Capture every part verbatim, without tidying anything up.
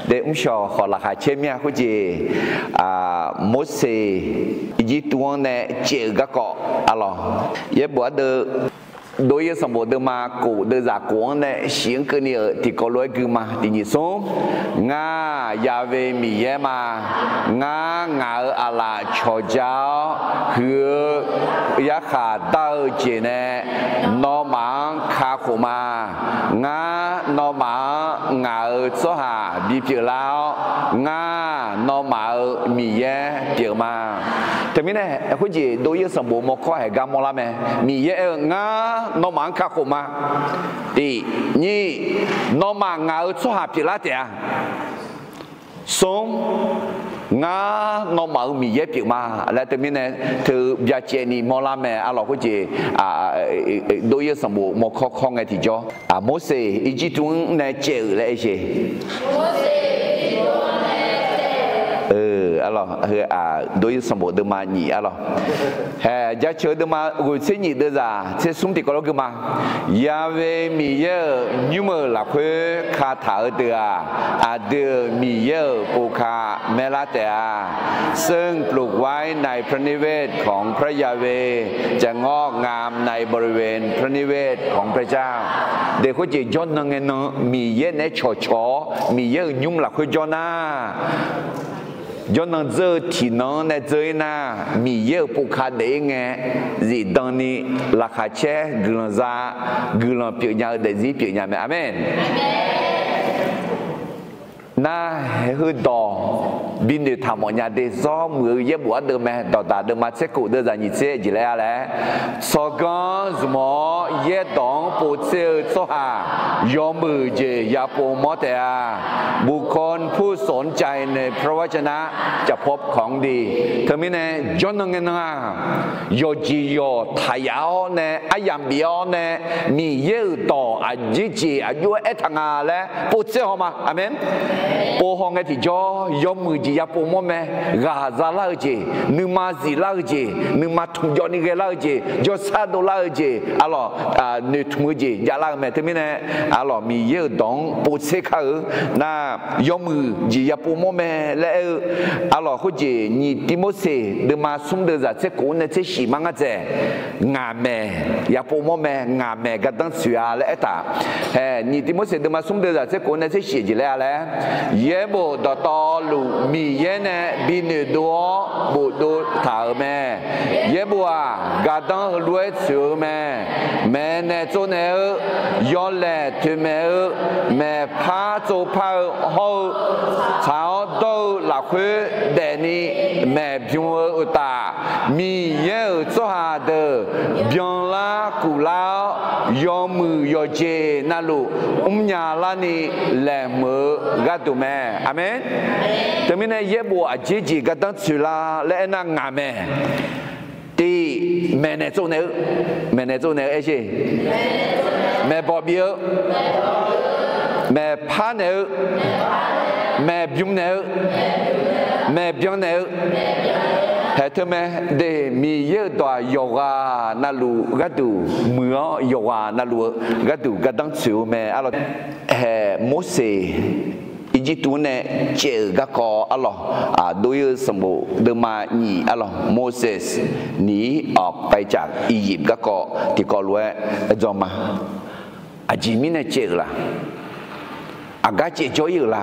Dae mrshawq khawf laqkhaq caer mir-a khoerjeq, Morseq Irjirtuv-anr nae caev-euq garkawv arlawq. Yaerbof ardeuv, Dov-ir-eu sanqbof deuvma kof deuvzaq kof-anr nae shif-anr keuvni-euq tiqkawv lof-aer gui ma. Tiq nyiq smr. Ngar, Ya've Miqyaer ma. Ngar ngaq-euq aqlaf cawqja-awr, huiq-eu yarkhaq dar-eu jeq nae nawmaf-anr kakhof ma. Ngar nawmaf-anr ngaq-euq tsawrhaq bipyeuf lar-awr, ngar nawmaf-euq Miqyaer pyeuf ma. Teumirnae khoerjeq dov-ir-eu sanqbof mawrkawr haeq gar mawrlar mae. Miqyaer aer-eu, Ngar nawmaf-anr kakhof ma. Tiq, nyiq, nawmaf ngaq-euq tsawrhaq pyeuflar taef-a. Smr, Ngar nawmaf-euq Miqyaer pyeuf ma laer teumirnae teu byacaevni mawrlar mae arlawq khoerjeq, dov-ir-eu sanqbof mawrkawr kawr ngae tiqjawr. Morseq Irjirtuv-anr nae caev-euq laer aer-eu jeq. Arlawq, dov-ir-eu sanqbof deuvma nyiq arlawq. Haeq, Jaceuq-eu deuvma ghoeq tser nyiq deuvzaq tser smr tiqkawv lof gui ma. Ya've Miqyaer-euq nymr-euq lafkhoer kataq-eu deuq-aq, aqdui-euq Miqyaer-euq povka maerlar taef-a. ซึ่งปลูกไว้ในพระนิเวศของพระยาเวห์ จะงอกงามในบริเวณพระนิเวศของพระเจ้า Dae khoerjeq jawrnan ngae nan Miqyaer naeq-aer cawqcawq-awr Miqyaer-euq nymr lafkhoer jawr nar, jawrnan dzeur-eu tiqnan-anr nae dzeur-ir nar, Miqyaer-euq povka daef-ir ngae, zifdan ni laqkhaq caer guiqlanq za, guiqlanq pyeufnya-eu daefzir pyeufnya mae. Aqmeq. Nar, heudawq binoeq taq mawfnya de zawr muiq-eu yaerbof ardeuv mae. Dawqdaq deuvma tser kof deuvzaq nyiq tser jeq laer-a laer, tsawrganr zmq-awr yaerdawq-anr povtser-eu tsawrhaq yawmuiq jeq yapov mawr taef-a. บุคคลผู้สนใจในพระวจนะจะพบของดี Teumirnae jawrnan ngae nan-aq, yawqjeq yawq taqyaf-awr nae aryamq bif-awr nae Miqyaer-euq dawq aqjeq jeq aqjox-aer aertaq nga laer povtser haw ma. Aqmeq. Pov haw ngae tiqjawr yawmuiq jeq yapov mawr mae. Ghaq zalar-eu jeq, nuima ziflar-eu jeq, nuima tmqjawv ni ghaelar-eu jeq, jawrsar dovlar-eu jeq, arlawq, noeqtmq-eu jeq javlar-eu mae. Teumirnae arlawq Miqyaer-euq dawq-anr povtser kar-eu nar, yawmuiq jeq yapov mawr mae laer aer-eu. Arlawq khoerjeq nyiq Tivmorseq deuvma smr deuvzaq tser kof-anr nae tser shif mar ngar dzaeq. Ngaq maeq yapov mawr mae, ngaq maeq gardanr tsoeq-a laer aertaq. Haeq, nyiq Tivmorseq deuvma smr deuvzaq tser kof-anr nae tser shif jeq laer-a laer, yaerbof dawqtawvluf Miqyaer nae binoeq dov-awr bofdov taq-euq mae. Yaerbof-aq, gardanr heulof-aer tsoeq-eu mae. Maeqnaeq tsovnaeq-eu, yawlaeq toeqmaeq-eu, maeqpar tsovpar-eu hawr-eu, tsaq-awr dawr-eu lafkhoer daefni maeqbymr-eu uqtaf, Miqyaer-euq tsawrhaq deuq byanlar kuflar-awr, yawmuiq yawqjeq navluf mrnya larni laeqhmq-eu gharduq mae. Aqmeq. Teumirnae yaerbof aqjeq jeq gardanr tsoeq la laer aernar ngaq maeq. Tiq, maeqnaeq tsovnaeq-eu, maeqnaeq tsovnaeq-eu aer sher. Maeqbawq bif-eu, maeqpar naeq-eu, maeqbymr naeq-eu, maeqbyan naeq-eu, haeq teu mae. De, Miqyaer-euq dawq-aq yawqghaq navluf gharduq muiq-awr, yawqghaq navluf-eu gharduq gardanr tsoeq-eu mae. Arlawq, haeq Morseq Irjirtuv-anr nae caev-euq garkawv arlawq, aqdov-ir-eu sanqbof deuvma nyiq arlawq, Moses หนีออกไปจากอียิปต์ garkawv tiqkawv lof-aer dzawr ma. Aqjeq mirnae caev-euq la? Aqgar caev jawr-ir-euq la?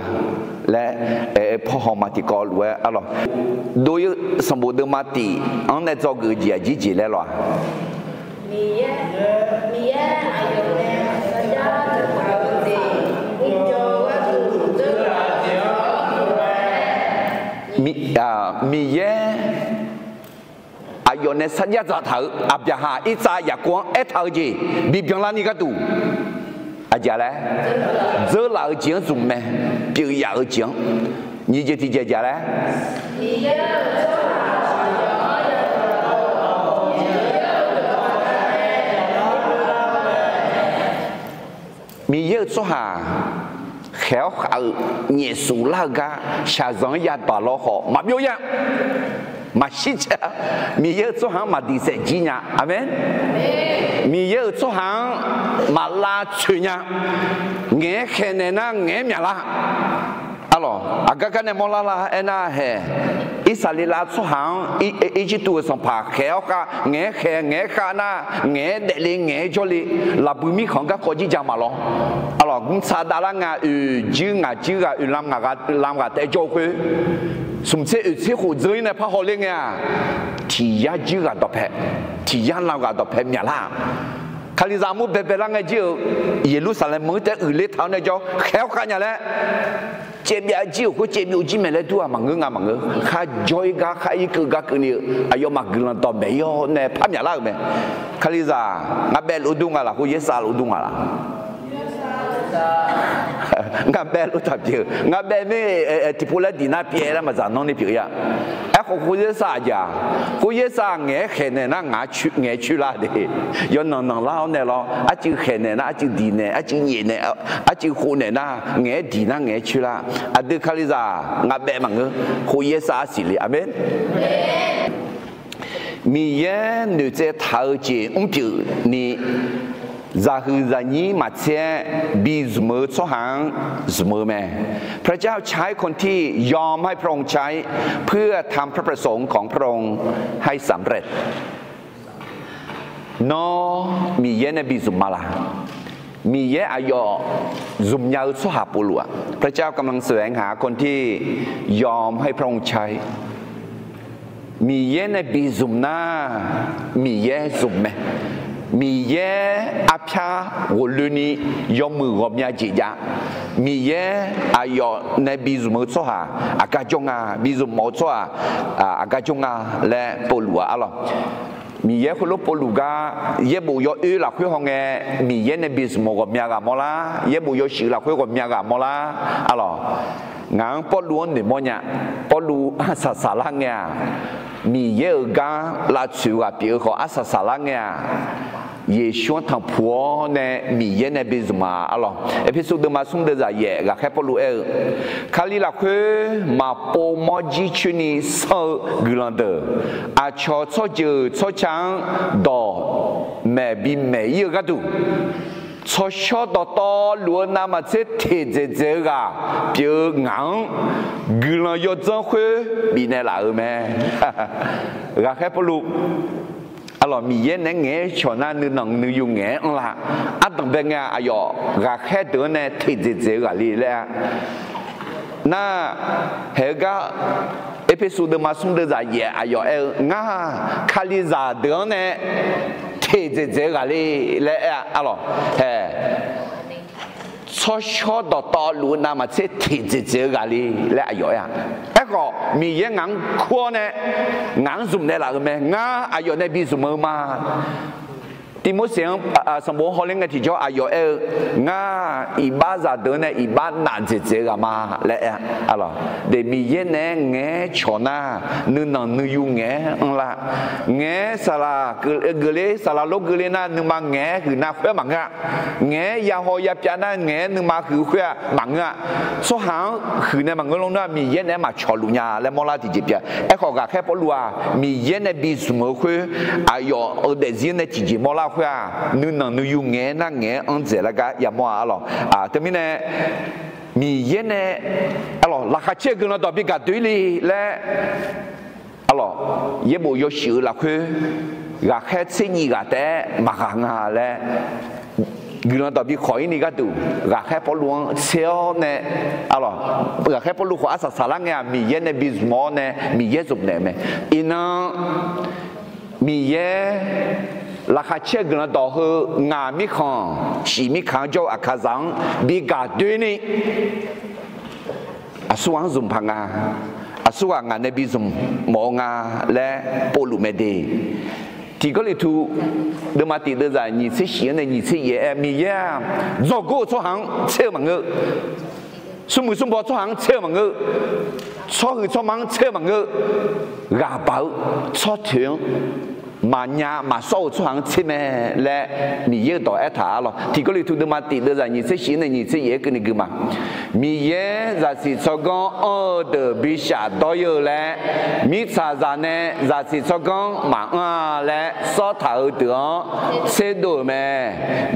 Laer aer paw haw ma tiqkawv lof-aer arlawq. Dov-ir-eu sanqbof deuvma tiq-anr nae dzawgeuf-eu jeq aqjeq jeq laer lawq-aq, Miqyaer aqyawf nae sarjax dzaqtaq-euq Aqbyaqhaq, Irtsav, Yaqkov-anr aertaq-eu jeq bibyan larni gharduq, aqjeq laer, dzeurlaf-eu jeq-anr zmq mae. Pyeuf yaf-eu jeq-anr nyiq jeq tiqjeq aqjeq laer, Miqyaer-euq tsawrhaq khaeq-awr khav-eu nyaefsuf lar-eu gar shaqzanq-anr yadaq lawr khawf maqbyov ya. Maqshir ca. Miqyaer-euq tsawrhaq-anr maqdiq saef jir nya. Aqmeq. Miqyaer-euq tsawrhaq-anr maqlav tsoeq nya. Ngaeq-aer khaeqnaeq nar ngaeq-aer myaqlar. Arlawq, aqgar gar nae mawrlar lar aernar haeq, Irsaqleqlav tsawrhaq-anr Irjirtuv-euq sanqpaq khaeq-awr khav, ngaeq-aer khaeq, ngaeq-aer khav nar, ngaeq-aer daefle, ngaeq-aer jawrle, laqbui mirkhanq-anr garkawv jir ja maqlawr. Arlawq, mrtsa davlar nga, oeq juir ngaq juir ghaq, oeq lam ngaq ghaq, lam ghaq taef jawr-eu khoer, smq tser oeq tser khof dzeur-ir nae parhaw ler ngae-aq, tiq yar juir ghaq dawqpae, tiq yar lam ghaq dawqpae myaqlar-aq, Kalizaq armur baebae lar ngae jir-euq Yeqlursaqlaeq meuq-anr taef uiqler taq-awr nae jawr khaeq-awr khav nya laer, caevbyav jir-euq khoer caevbyov jir mae laer dur-aq maqngeur nga maqngeur. Kharjawr-ir gar khar-ir keuv gar keuvni-eu aqyawfmaf guiqlanq dawqmaeq-ir-awr nae par myaqlar-euq mae. Kalizaq, ngar baev lof dur nga laq, khoeryaer sav lof dur nga laq? Ngar baev lof taq pyeuf-eu, ngar baev mir, tiqpov laer diq nar pyaev laer maqdzaq nanr ni pyeuf-ir-a. Aerkhawf khoeryaer sav aqjeq-aq, khoeryaer sav ngaeq-aer khaeqnaeq nar ngaeq-aer coer lar de. Yawnanq nanqlar-awr nae lawr, arcuiv khaeqnaeq nar arcuiv diq naeq, arcuiv nyaef naeq, arcuiv khof naeq nar ngaeq-aer diq nar ngaeq-aer coer lar. Aqdui Kalizaq, ngar baev maqngeur, khoeryaer sav arsiq le. Aqmeq. Miqyaer noeqtsaev taq-eu jeq mrpyeuf ni, zaqhuiq zaqnyir maqtser-aer bi zmq-eu tsawrhaq-anr zmq-eu mae. พระเจ้าใช้คนที่ยอมให้พระองค์ใช้ เพื่อทำพระประสงค์ของพระองค์ให้สำเร็จ Nawr Miqyaer nae bi zmq ma laq? Miqyaer aqyawf zmq nya-eu tsawrhaq povluf-aq, พระเจ้ากำลังแสวงหาคนที่ยอมให้พระองค์ใช้ Miqyaer nae bi zmq nar, Miqyaer zmq mae. Miqyaer arpyar ghofloeni yawmuiq ghawqmya jeq jav. Miqyaer aqyawf nae bi zmq-eu tsawrhaq aqgar jawr nga, bi zmq mawf-eu tsawrhaq aqgar jawr nga laer povluf-aq arlawq. Miqyaer khoerlof povluf gar yaerbof yawoer lafkhoer hawngae, Miqyaer nae bi zmq-eu ghawqmya ghaq mawrlar, yaerbof yawshuif lafkhoer ghawqmya ghaq mawrlar arlawq. Ngaq-anr Pawrluv-anr noeqmawr nya. Pawrluv arsaq saqlar ngae-aq, Miqyaer-euq gar lavtsoeq-eu ghaq pyeuf-eu khawf arsaq saqlar ngae-aq, Yeqsur-anr tanqpuq-awr nae Miqyaer nae bi zmq ma arlawq. Erpersu deuvma smr deuvzaq yaef ghaqkhaer Pawrluv aer-eu, Kali lafkhoer maqpov mawr jircoer ni sanr-eu guiqlanq deuq, aqcawq tsawrjeuq tsawrca-anr dawq maeq bimaeq-ir-eu gharduq, tsawrshawr dawqtawvluf-eu navmaqtser teqdzaeq dzaeq-eu ghaq pyeuf-eu ngaq-anr guiqlanq yawdzanr khoer bifnaeq laf-euq mae. Ghaqkhaer Pawrluv, arlawq, Miqyaer naeq-aer ngaeq-aer cawq nar nuinanq nuiyu ngaeq-aer anrlar. Ardanq bae ngae-aq, aqyawf ghaqkhaer deuq-anr nae teqdzaeq dzaeq-eu ghaq le laer-a. Nar, haeq-eu gar Erpersu deuvma smr deuvzaq yaef aqyawf aer-eu, Ngar Kalizaq deuq-anr nae teqdzaeq dzaeq-eu ghaq le laer aer-a arlawq. Haeq, tsawrshawr dawqtawvluf-eu navmaqtser teqdzaeq dzaeq-eu ghaq le laer aqyawf aer-a. Aerkhawf Miqyaer ngaq-anr kur-awr nae ngaq-anr zmq naeqlaf-euq mae. Ngar aqyawf nae bi zmq-eu ma. Tivmorseq-anr, sanqbof-anr hawler ngae tiqjawr aqyawf aer-eu, Ngar iqbax zaqdeuq-anr nae iqbax naf dzaeqdzaeq-eu ghaq ma laer aer-a. Arlawq, de Miqyaer naeq-aer ngaeq-aer cawq nar nuinanq nuiyu ngaeq-aer anrlar. Ngaeq-aer saqlaq geufler, saqlaq lor geufler nar nuima ngaeq-aer huiq nar khoer maqngeur-a. Ngaeq-aer yahaw yapyav nar ngaeq-aer nuima huiq khoer-aq maqngeur-a. Tsawrhaq-anr huiq nae maqngeur lor nar Miqyaer naeq-aer maqcawq luf nya laer mawrlar tiqjeq pyeuf-a. Aerkhawf ghaqkhaer Pawrluv-aq Miqyaer nae bi zmq-eu khoer aqyawf-euq daefzir nae tiqjeq mawrlar khoer-aq nuinanq nuiyu ngaeq-aer nar ngaeq-aer anr dzaeq lar gar yamawr-a arlawq. Teumirnae Miqyaer nae arlawq laqkhaq caer-eu guiqlanq dawq bi gaq doe-ir le laer arlawq, yaerbof yawshuif-eu lafkhoer ghaqkhaer tser nyiq ghaq taef-aer maqghaq nga laer guiqlanq dawq bi khawq-ir ni gharduq ghaqkhaer Pawrluv-anr tser-awr nae arlawq, ghaqkhaer Pawrluv khawf arsaq saqlar ngae-aq Miqyaer nae bi zmq-awr nae Miqyaer zmq naeq-eu mae. Iqnan Miqyaer laqkhaq caer-eu guiqlanq dawq heu ngaq mirkhanq shiq mirkaq-anr jawr-eu Aqkaqzaq-anr bi gaq doe ni aqsurghaq-anr zmq paq nga. Aqsurghaq ngaq nae bi zmq mawf-eu nga laer povluf mae de. Tiq Gawrliqtu deuvma tiq deuvzaq nyiq tser shif-anr nae nyiq tser yaef-aer Miqyaer-aq, dzawrgor-eu tsawrhaq-anr tser-eu maqngeur. Smrmuiq smrbaw tsawrhaq-anr tser-eu maqngeur. Tsawrhuiq tsawrma-anr tser-eu maqngeur. Ghaqbaq-eu tsawrtoeq-anr maqnya maqsawr-euq tsawrhaq-anr tser mae laer Miqyaer-euq dawq aertaq-a lawq. Tiq Gawrliqtu deuvma tiq deuvzaq nyiq tser shif nae nyiq tser yaef-aer keuvni gui ma. Miqyaer zaqsiq tsawrganr anr-eu deuq bi shafdawr-ir-eu laer, mirtsaqzaq nae zaqsiq tsawrganr maqanr-a laer sawrtaq-eu deuq-anr tserdov-euq mae.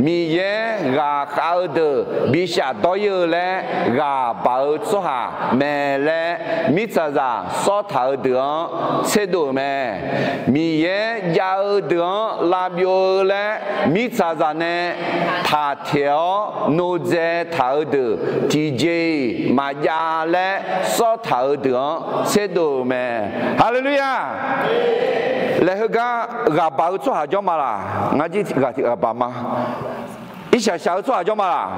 Miqyaer ghaqkhav-eu deuq bi shafdawr-ir-eu laer ghaq baq-eu tsawrhaq mae laer, mirtsaqzaq sawrtaq-eu deuq-anr tserdov-euq mae. Miqyaer jav-eu deuq-anr lavbyov-eu laer, mirtsaqzaq nae taq teq-awr nodzae taq-eu deuq tiqjeq-iq maqjav laer sawrtaq-eu deuq-anr tserdov-euq mae. Haleluya! Laer heugar ghaqbaq-eu tsawrhaq jawr ma laq? Ngar jir ghaq tiq ghaqbaq ma. Irshaq shaq-eu tsawrhaq jawr ma laq?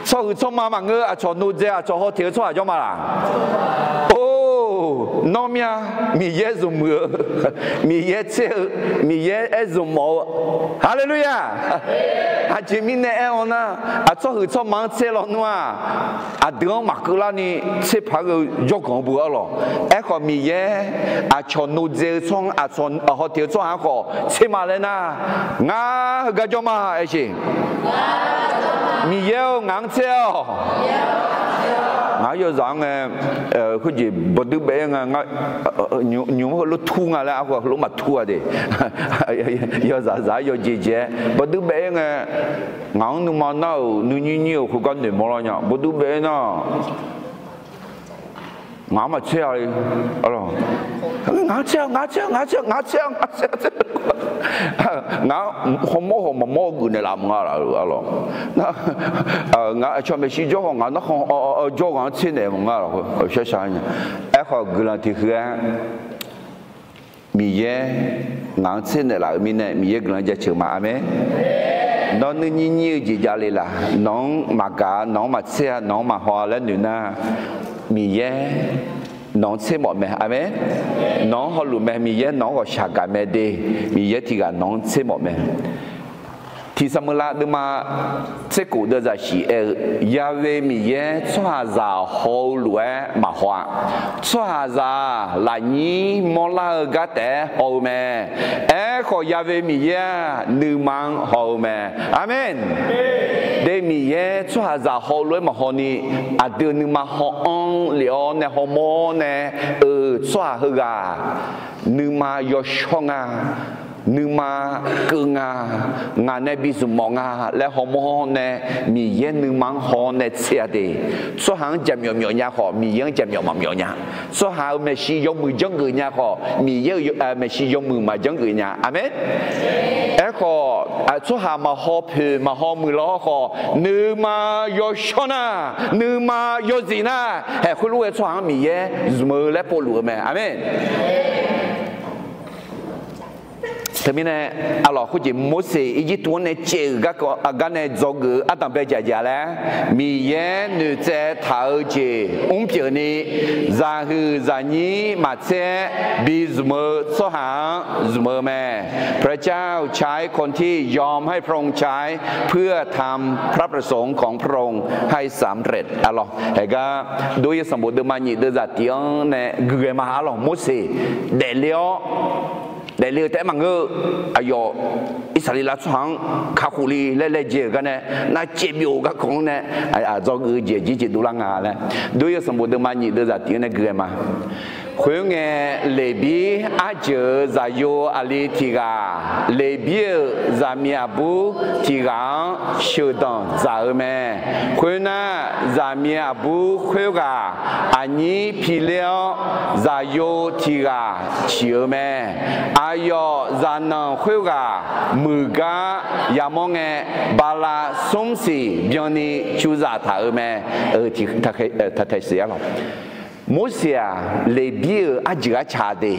Tsawrhuiq tsawrma maqngeur, aqcawq nodzae aqcawq haw teq-eu tsawrhaq jawr ma laq? Or, nawr myav, Miqyaer zmqmuiq-eu, Miqyaer tser-eu, Miqyaer aer zmqmawf-eu. Haleluya! Aqjeq mirnae aer-awr nar, aq tsawrhuiq tsawrma-anr tser lawnmr-aq, aqdui-anr maqkeuvlarni tser paq-aer ghae-eu jawrganq-eu bu arlawq. Aerkhawf Miqyaer aqcawq nodzae-eu tsawrhaq-anr, aqcawq haw teq-eu tsawrhaq-anr khawf tser ma laer nar, ngar heugar jawr ma aersheq. Miqyaer-or, ngaq-anr tser-awq. Ngaq-anr yawzaq-anr ngae, khoerjeq bawduir baef-aer nga, nymq-anr heulof tur nga laer arhu heulof maqtur-a de. Yawzaq zaq-aer yawjeq jeq-aer bawduir baef-aer ngae, ngaq-anr nuima nar-euq nuinyir nyir-euq khoergar noeqmawr lawr nya bawduir baef-aer nar, ngaq-anr maqtser-a. Ngaq-anr tser-a, ngaq-anr tser-a, ngaq-anr tser-a, ngaq-anr tser-a, ngaq-anr tser-a. Ngaq-anr hawmawr haw maqmawr-eu geuf naeqlaf maqnga laf-euq arlawq. Nar, ngaq-euq aqcawq maeqshi jawr khawf ngaq narkhan jawr ghaq-anr tser naeq maqnga laf-eu shar shar nya. Aerkhawf guiqlanq tiq huiq-aer Miqyaer ngaq-anr tser naeqlaf-euq mirnae Miqyaer guiqlanq jaceuq ma. Aqmeq. Nawr nuinyir nyir-eu jeq javle laf? Nawq-anr maqgaq-a, nawq-anr maqtser-a, nawq-anr maqhaw-a laer noeq nar, Miqyaer nawq-anr tser mawf mae. Aqmeq. Nawq-anr hawluf mae. Miqyaer nawq-anr ghawqshaq gaq mae de. Miqyaer tiq ghaq nawq-anr tser mawf mae. Tiq Saqmeuqlav deuvma tser khof deuvzaq shif aer-eu, Ya'we Miqyaer tsawrhaqzaq haw-eu lof-aer maqhaw-a. Tsawrhaqzaq-aq lafnyir mawrlar-eu gar taef-aer haw-eu mae. Aerkhawf Ya'we Miqyaer-aq nuima-anr haw-eu mae. Aqmeq. De Miqyaer tsawrhaqzaq haw-eu lof-aer maqhaw ni, aqdui nuima haw-anr lef-awr nae hawmawr nae, eu, tsawrhaq heughaq nuima yawshawr nga, nuima keuv nga, ngaq nae bi zmq mawf nga laer hawmawr nae, Miqyaer nuima-anr haw nae tser-a de. Tsawrhaq-anr jaqmyawf myawf nya khawf Miqyaer-anr jaqmyawf maqmyawf nya. Tsawrhaq-euq maeqshi yawmuiq janrgeuf nya khawf Miqyaer-euq maeqshi yawmuiq maqjanrgeuf nya. Aqmeq. Aerkhawf tsawrhaq maqhaw poeq maqhaw muiq lawr khawf nuima yawshawr nar, nuima yawzif nar, haeq khoerlof-aer tsawrhaq-anr Miqyaer zmq-eu laer povluf-eu mae. Aqmeq. Teumirnae, arlawq khoerjeq Morseq Irjirtuv-anr nae caev-euq gar nae dzawgeuf-eu ardanqbae jaqjaq laer, Miqyaer noeqtsaev taq-eu jeq mrpyeuf ni, zaqhuiq zaqnyir maqtser-aer bi zmq-eu tsawrhaq-anr zmq-eu mae. พระเจ้าใช้คนที่ยอมให้พระองค์ใช้เพื่อทำพระประสงค์ของพระองค์ให้สำเร็จ arlawq. Haeq gar Dover sanqbof deuvma nyiq deuvzaq tiq-anr nae gui ghae ma. Arlawq Morseq daefle-awr, daefle-eu taef-aer maqngeur-eu, aqyawf Irsaqleqlav tsawrhaq-anr kakhof le laer laejae-euq gar nae, nar caevbyov-eu garkawv-anr nae dzawgeuf-eu jeq aqjeq jeq dovlar nga laer, Dover sanqbof deuvma nyiq deuvzaq tiq-anr nae gui ghae ma. Khoerngae, Leqbir arjeuq-euq zaqyo aqli tiq ghaq, Leqbir-euq zaqmiq aqbur tiq ghaq-anr sheuqdanq dzaq-eu mae. Khoernar, zaqmiq aqbur khoerghaq aqnyir piler-awr, zaqyo tiq ghaq ciq-eu mae. Aqyawf zaqnanq khoerghaq muiq gar yamawr ngae, bala smr siq byanni cuvzaf taq-euq mae. Taq tae siq arlawq. Morseq-aq, Leqbir-euq arjeuq arca de,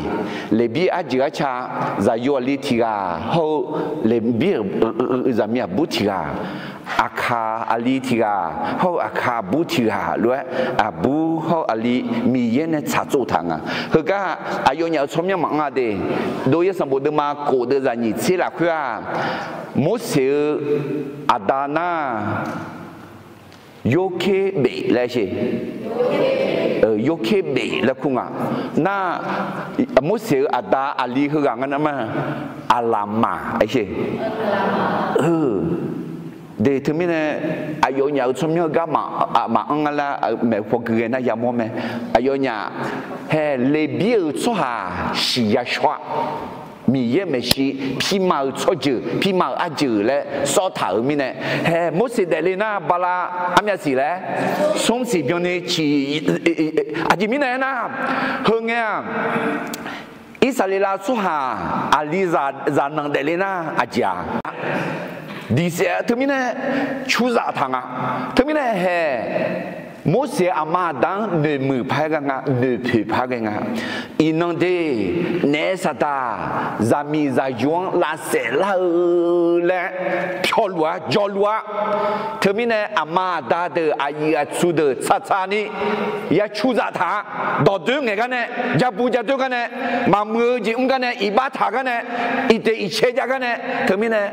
Leqbir arjeuq arca, zaqyo aqli tiq ghaq hawr-eu, Leqbir-euq zaqmiq aqbur tiq ghaq, Aqkaq aqli tiq ghaq hawr-eu Aqkaq aqbur tiq ghaq lof-aer, aqbur hawr-eu aqli Miqyaer nae tsaqtsov taq nga. Heugar aqyawfnyaf-euq tsawrmyanr maqanr-a de. Dover sanqbof deuvma kof deuvzaq nyiq tser lafkhoer-aq, Morseq-eu aqda nar, Yorker bef laer sheq. Yorker bef laer kur nga. Nar, Morseq-euq aqda aqli heughaq nga nar ma, aqlaqmaq, de teumirnae, aqyawfnyaf-euq tsawrmyanr-eu gar maqanr nga lar maeqhu paw gui ghae nar yamawr mae. Aqyawfnyaf hae Leqbir-euq tsawrhaq siq ya shawr-a. Miqyaer maeqshi, pirma-euq tsawrjeuq, pirma-euq arjeuq laer sawr taq-euq mirnae, hae Morseq daefle nar bala armyav siq laer, smr siq byanni ciq, aqjeq mirnae aernar, heungae-aq, Irsaqleqlav tsawrhaq aqli zaqnanq daefle nar aqjeq-aq, diqsaef teumirnae curzaf taq nga. Teumirnae hae Morseq-euq aqma aqda-anr noeqmuiq par-aer ghae nga, noeqpoeq par-aer ghae nga. Iqnan de, naef saqdaq zaqmiq zaqyo-anr lavsaef lar-eu laer pyawluf-a, jawrluf-a. Teumirnae aqma aqda deuq, aqyuif aqtsu deuq tsaqtsaq ni ya curzaf taq-a. Dawqdoer ngaeq gar nae, jabu jadoer gar nae, maqmuiq-eu jeq mr gar nae, iqbax taq gar nae, iqteq iqcae jav gar nae, teumirnae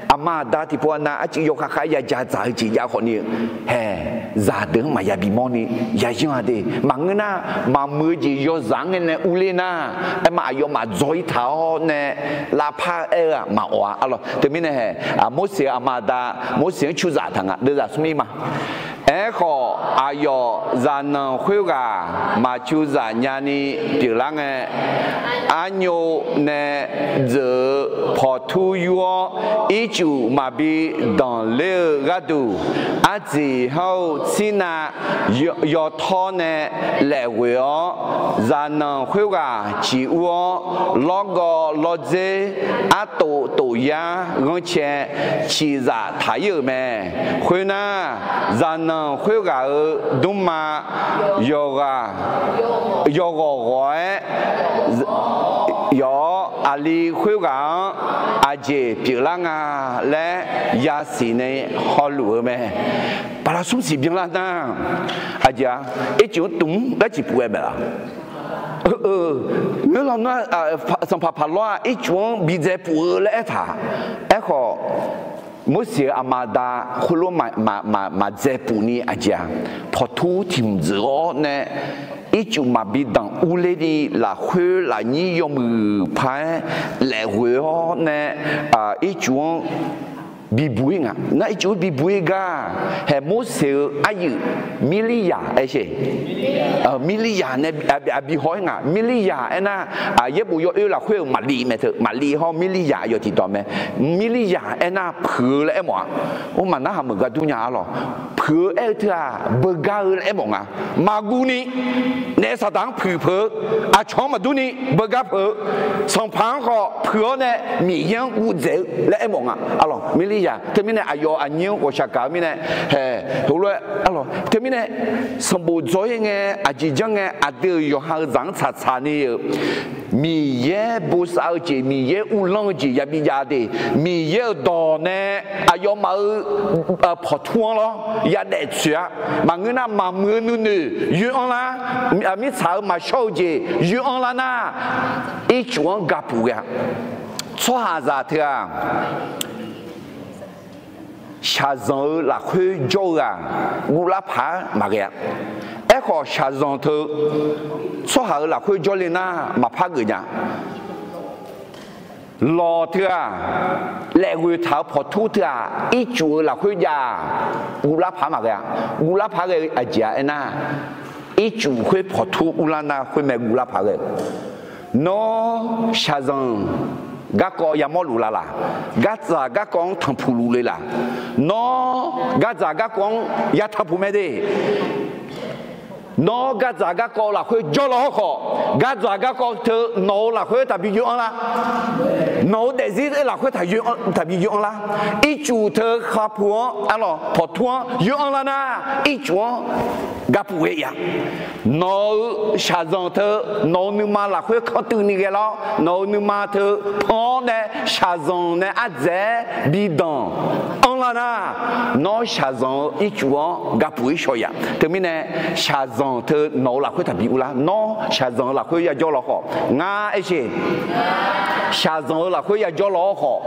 aqma aqda tiqpov-a nav arcuiv yawkhav khav ya ja dzaq-eu jeq jav khawf ni-eu, hae, zaqdeuq-anr maqya bimawr ni yayanr-a de. Maqngeur nar, maqmuiq-eu jeq yawzaq-anr ngae nae urler nar, aerma aqyawfmaf dzaw-ir taq-awr nae lavpar-eu aer-eu-aq maqawf-a arlawq. Teumirnae hae, Morseq-euq aqma aqda, Morseq-anr curzaf taq nga, deuvzaq smr ir ma. Aerkhawf, aqyawf zaqnanq khoerghaq maq curzaf nyani pyeuflar ngae, arnyov nae dzeuq-euq pawqtur yur-awr, ircuf maqbi danqler-eu gharduq, arziq hawr-eu tsirnav yawtawr nae laefghoeq-awr, zaqnanq khoerghaq ciq ur-awr, lawrgawv lawrdzer, artof tof yar ghanrcae ciqzaf taq-ir-euq mae. Khoernar, zaqnanq khoerghaq-euq dmrma yawqghaq ghawq-aer yawf-awr, aqli khoerghaq-anr aqjeq pyeuflar nga laer yasiq nae hawluf-eu mae. Bala smr siq byanlar nar, aqjeq-a, ircuf-anr tmq-anr laer ciq puf-aer maeq laf. Ngeur lawnmr-a, sanqpaq paqlawr-aq ircuf-anr bidzae puf-eu laer aertaq. Aerkhawf, Morseq-euq aqma aqda khoerlof maqdzae puf ni aqjeq-a, pawqtur tiq mq dzeuq-awr nae, ircuf maqbi danq urler ni lafkhoer lafnyir yawmuiq paq-aer laefghoeq-awr nae, ircuf-anr bibuq-ir nga. Nar ircuf-anr bibuq-ir gar, hae Morseq-euq aryuif Mirliryaq aer sher. Mirliryaq nae aqbi haw-ir nga. Mirliryaq aernar, yaerbof yawoer lafkhoer-euq maqliv mae teu, maqliv hawr Mirliryaq aqyawf tiqdawq mae. Mirliryaq aernar puiq-eu laer aermawf-a. Or, maqnar hamq gar dur nya arlawq. Puiq-eu aer-eu teu-aq, beugar-eu laer aermawf nga. Maqguv ni, naef saqdaq-anr puiq peuq-eu, aqcawq-anr maqdur ni beugar peuq-eu, sanqpaq-anr khawf puiq-awr nae Miqyaer-anr guvdzaeq-eu laer aermawf nga arlawq. Mirliryaq teumirnae aqyawf aqnyir-anr ghawqshaq gaq-eu mirnae, hae, heulof-aer arlawq. Teumirnae sanqbof dzaw-ir ngae, aqjeq janr ngae, aqdui-euq yawqha-euq zaq-anr tsaqtsaq ni-euq Miqyaer bosav-eu jeq, Miqyaer uvlanr-eu jeq yabi jav de. Miqyaer-euq dawq nae aqyawfmaf-euq pawqtur-anr lawr yadaef tsoeq-a. Maqngeur nar, maqmuiq-eu nuinoeq yoer-anr lar, mirtsaq-euq maqshawr-eu jeq yoer-anr lar nar, ircuf-anr gapuf ghae-a. Tsawrhaqzaq teu-aq, shaqzanq-eu lafkhoer jawr-eu-aq, guvlar paq-aer maqghae-a. Aerkhawf, shaqzanq teu tsawrhaq-euq lafkhoer jawrle nar maqpar geuf nya. Lawq teu-aq, laefghoeq taq-euq pawqtur teu-aq, ircuf-eu lafkhoer jav-aq, guvlar paq-aer maqghae-a. Guvlar paq-aer ghae-eu aqjeq-a aernar, ircuf khoer pawqtur urlar nar khoermae guvlar paq-aer ghae-eu. Nawr shaqzanq garkawv yamawr luf la laq? Gardzaq garkawv-anr tanqpuq luf le laq? Nawr gardzaq garkawv-anr ya tanqpuq mae de. Nawr gardzaq garkawv lafkhoer jawrlaw-awr khawf, gardzaq garkawv teu nawq-euq lafkhoer taqbi yoer-anr lar. Nawq-euq daefzir lafkhoer taqbi yoer-anr lar. Ircuf teu khavpu-anr arlawq pawqtur-anr yoer-anr lar nar, ircuf-anr gapuf ghae-a. Nawq-euq shaqzanq teu nawq-euq nuima lafkhoer kanr tuiv ni ghae lar-awr, nawq-euq nuima teu pan-awr nae shaqzanq nae ardzaeq-aer bi danq-anr lar nar, nawr shaqzanq-eu ircuf-anr gapuf-ir shaw-a. Teumirnae, shaqzanq teu nawq-euq lafkhoer taqbi urlar. Nawr shaqzanq-euq lafkhoer yajawr law khawf, ngar aer sher. Shaqzanq-euq lafkhoer yajawr law-awr khawf,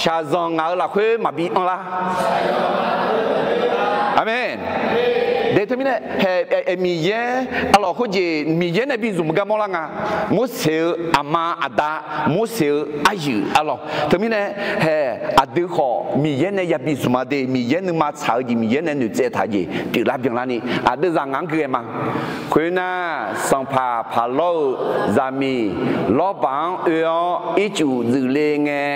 shaqzanq ngaq-euq lafkhoer maqbi anr lar. Aqmeq. De teumirnae hae, Miqyaer arlawq khoerjeq Miqyaer nae bi zmq gar mawrlar nga. Morseq-euq aqma aqda, Morseq-euq aryuif arlawq. Teumirnae hae, aqdui khawf Miqyaer nae yabi zmq ma de, Miqyaer nuima tsaq-eu jeq, Miqyaer nae noeqtsaev taq-eu jeq pyeuflar byanlarni aqdui zaq ngaq-anr gui ghae ma. Khoernar, sanqpaq Paqlawr-euq zaqmiq Lawrbaq-anr oe-awr ircuf dzuif le ngae,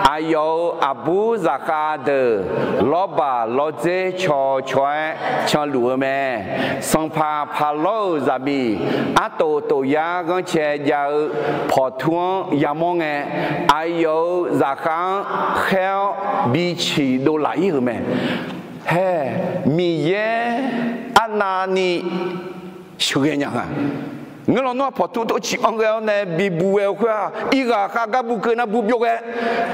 aqyawf-euq aqbur zaqkhav deuq Lawrbaq lawrdzer caw caw-aer canluf-eu mae. Sanqpaq Paqlawr-euq zaqmiq artof tof yar ghanrcae jav-eu pawqtur-anr yamawr ngae, aqyawf-euq zaqkhav-anr khaer-awr bi ciq dovlaf ir-euq mae. Hae, Miqyaer arnavni sheuqghae nya nga. Ngeur lawnmr-aq, pawqtur tov ciq anr ghae-awr nae bibuq ghae-eu khoer-aq, irghaq khavgar bukeuv nar bu byov ghae.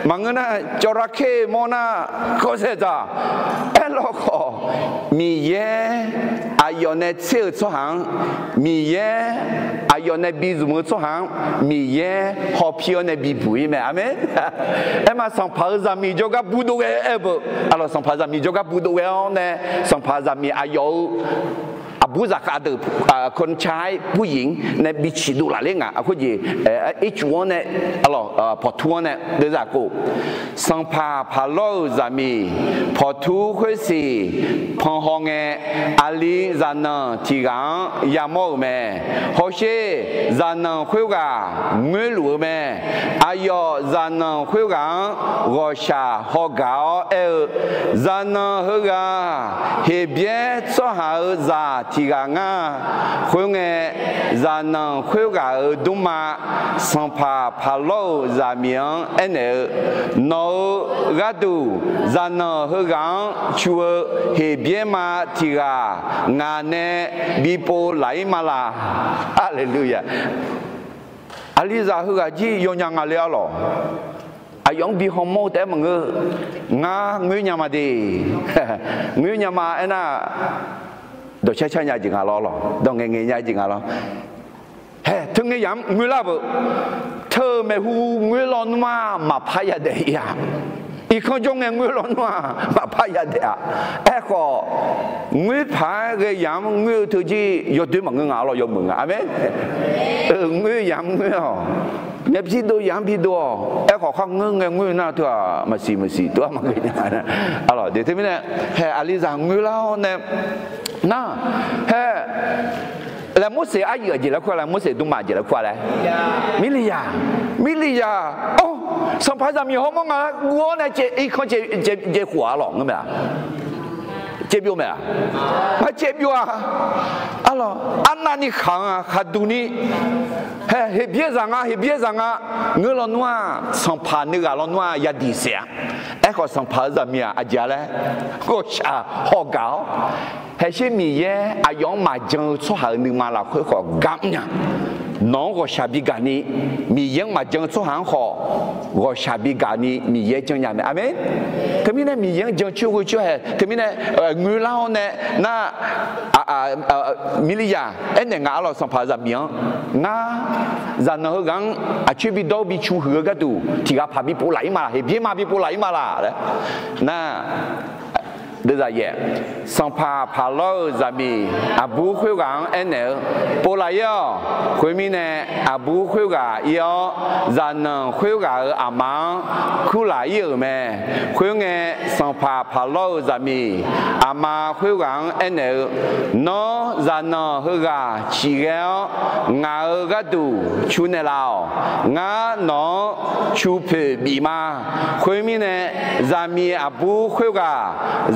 Maqngeur nar, cawrlar ker mawr nar, kawrsae dzaq. Aerlawkhawf, Miqyaer aqyawf nae tser-euq tsawrhaq-anr, Miqyaer aqyawf nae bi zmq-eu tsawrhaq-anr, Miqyaer hawpir-awr nae bibuq ir mae. Aqmeq. Aerma sanqpaq-euq zaqmiq jawrgar bu dov ghae-eu aer-eu beu. Arlawq, sanqpaq zaqmiq jawrgar bu dov ghae-awr nae, sanqpaq zaqmiq aqyawf-euq aqbur zaqkhav deuq, kawrnca-aer buryiq-anr nae bi ciq dovlaf ler ngaq. Khoerjeq ircuf-anr nae, arlawq, pawqtur-anr nae deuvzaq kov. Sanqpaq Paqlawr-euq zaqmiq pawqtur khoersiq panhaw ngae, aqli zaqnanq tiq ghaq-anr yamawr-euq mae. Hawsher, zaqnanq khoerghaq ngoerluf-eu mae. Aqyawf zaqnanq khoerghaq-anr ghawqshaq haw gaq-awr aer-eu, Zaqnanq heughaq-aq, Heqbyaer tsawrhaq-euq zaq tiq ghaq ngar. Khoerngae, zaqnanq khoerghaq-euq dmrma sanqpaq Paqlawr-euq zaqmiq-anr aernaeq-eu, Nawq-euq gharduq zaqnanq heughaq-anr cu-eu Heqbyaer ma tiq ghaq ngaq nae bipov laf-ir ma laq. Haleluya! Aqlizaq heughaq jir yawnya nga le arlawq. Aqyawf-anr bi hawmawr-eu taef-aer maqngeur. Ngar ngoer nya ma de. Ngoer nya ma aernar, dawqcar car nya jeq nga lawr lawq, dawq ngaeq ngaeq nya jeq nga lawr. Hae, teungae yamq-anr ngoerlar-eu beu. Teu maeqhu ngoer lawnmr-aq, maqpar yadaef ir-a. Irkanr jawr ngae ngoer lawnmr-aq, maqpar yadaef-a. Aerkhawf, ngoer paq-aer ghae yamq-anr ngoer-eu teu jir yawdoer maqngeur nga arlawq, yawmuiq nga. Aqmeq. Ngoer yamq-anr ngoer-awq. Myavpir dov yamq-anr bi dov-awq. Aerkhawf khar ngeur ngae ngoer nar teu-aq, maqsiq maqsiq teu-aq maqghae nya. Arlawq, de teumirnae, hae, aqlizaq ngoerlar-awr nae nar, hae, laer Morseq aryuif-aq jeq laer kur-a laer, Morseq dmrma jeq laer kur-a laer. Mirliyaq, Mirliyaq, or, sanqpaq zaqmiq hawmawr nga guv-awr nae irkanr caev khof-a lawq ngeur mae-a. Caev byov mae-a. Maqcaev byov-a. Arlawq, arnavni khaq-anr-a khaqduq ni, hae, Heqbyaer zaq nga, Heqbyaer zaq nga. Ngeur lawnmr-aq, sanqpaq nuighaq lawnmr-aq yadiq saef-a. Aerkhawf, sanqpaq-euq zaqmiq-aq aqjeq-a laer, ghawqshaq haw gaq-awr, haesher Miqyaer aqyawf-anr maqjan-eu tsawrhaq-euq nuima lafkhoer khawf gar mrnya. Nawq-anr ghawqshaq bi gaq ni, Miqyaer-anr maqjan-eu tsawrhaq-anr khawf ghawqshaq bi gaq ni Miqyaer janrnya mae. Aqmeq. Teumirnae Miqyaer-anr jancoer ghoecoer hae, teumirnae ngoerlar-awr nae nar, Mirliyaq aernaeq nga arlawq, sanqpaq zaqmiq-anr, Ngar zaqnanq heughaq-anr aqcoer bidawr bicu huiq-eu gharduq tiq ghaq paq bipov laf-ir ma laq, Heqbyaer ma bipov laf-ir ma laq laer. Nar, deuv zaqyaef, sanqpaq Paqlawr-euq zaqmiq aqbur khoerghaq-anr aernaeq-eu, Pov laf-ir-awq. Khoermirnae, aqbur khoerghaq ir-awr, zaqnanq khoerghaq-euq aqma-anr kurlaf-ir-euq mae. Khoerngae, sanqpaq Paqlawr-euq zaqmiq aqma khoerghaq-anr aernaeq-eu, Nawr zaqnanq heughaq ciqghae-awr, ngaq-euq gharduq cu naeqlaf-awq. Ngar nawq-anr cu poeq bif ma. Khoermirnae, zaqmiq aqbur khoerghaq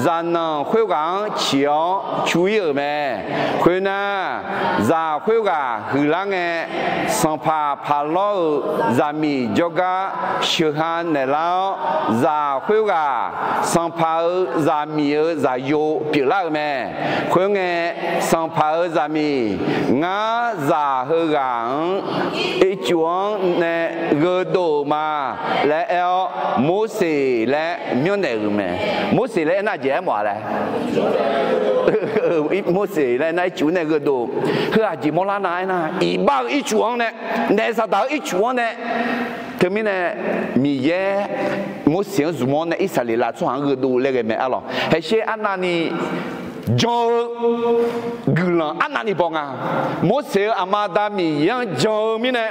zaqnanq khoerghaq-anr ciq-awr cu-ir-euq mae. Khoernar, zaq khoerghaq huiqlar ngae, sanqpaq Paqlawr-euq zaqmiq jawrgar sheuqha naeqlar-awr, zaq khoerghaq sanqpaq-euq zaqmiq-euq zaqyo pyeuflar-euq mae. Khoerngae, sanqpaq-euq zaqmiq, Ngar zaq heughaq-anr ircuf-anr nae gheudov-euq ma laer aer-awr, Morseq laer myanrnaeq-euq mae. Morseq laer aernar jeq aermawf-a laer Morseq laer aernar ircuf-anr nae gheudov-eu, heu aqjeq mawrlar nar aernar, iqbax-eu ircuf-anr nae, naef saqdaq-eu ircuf-anr nae, teumirnae Miqyaer Morseq-anr zmq-awr nae Irsaqleqlav tsawrhaq-anr gheudov laer ghae mae arlawq. Haesher arnavni jan-eu guiqlanq arnavni baw nga. Morseq-euq aqma aqda Miqyaer-anr jan-eu mirnae,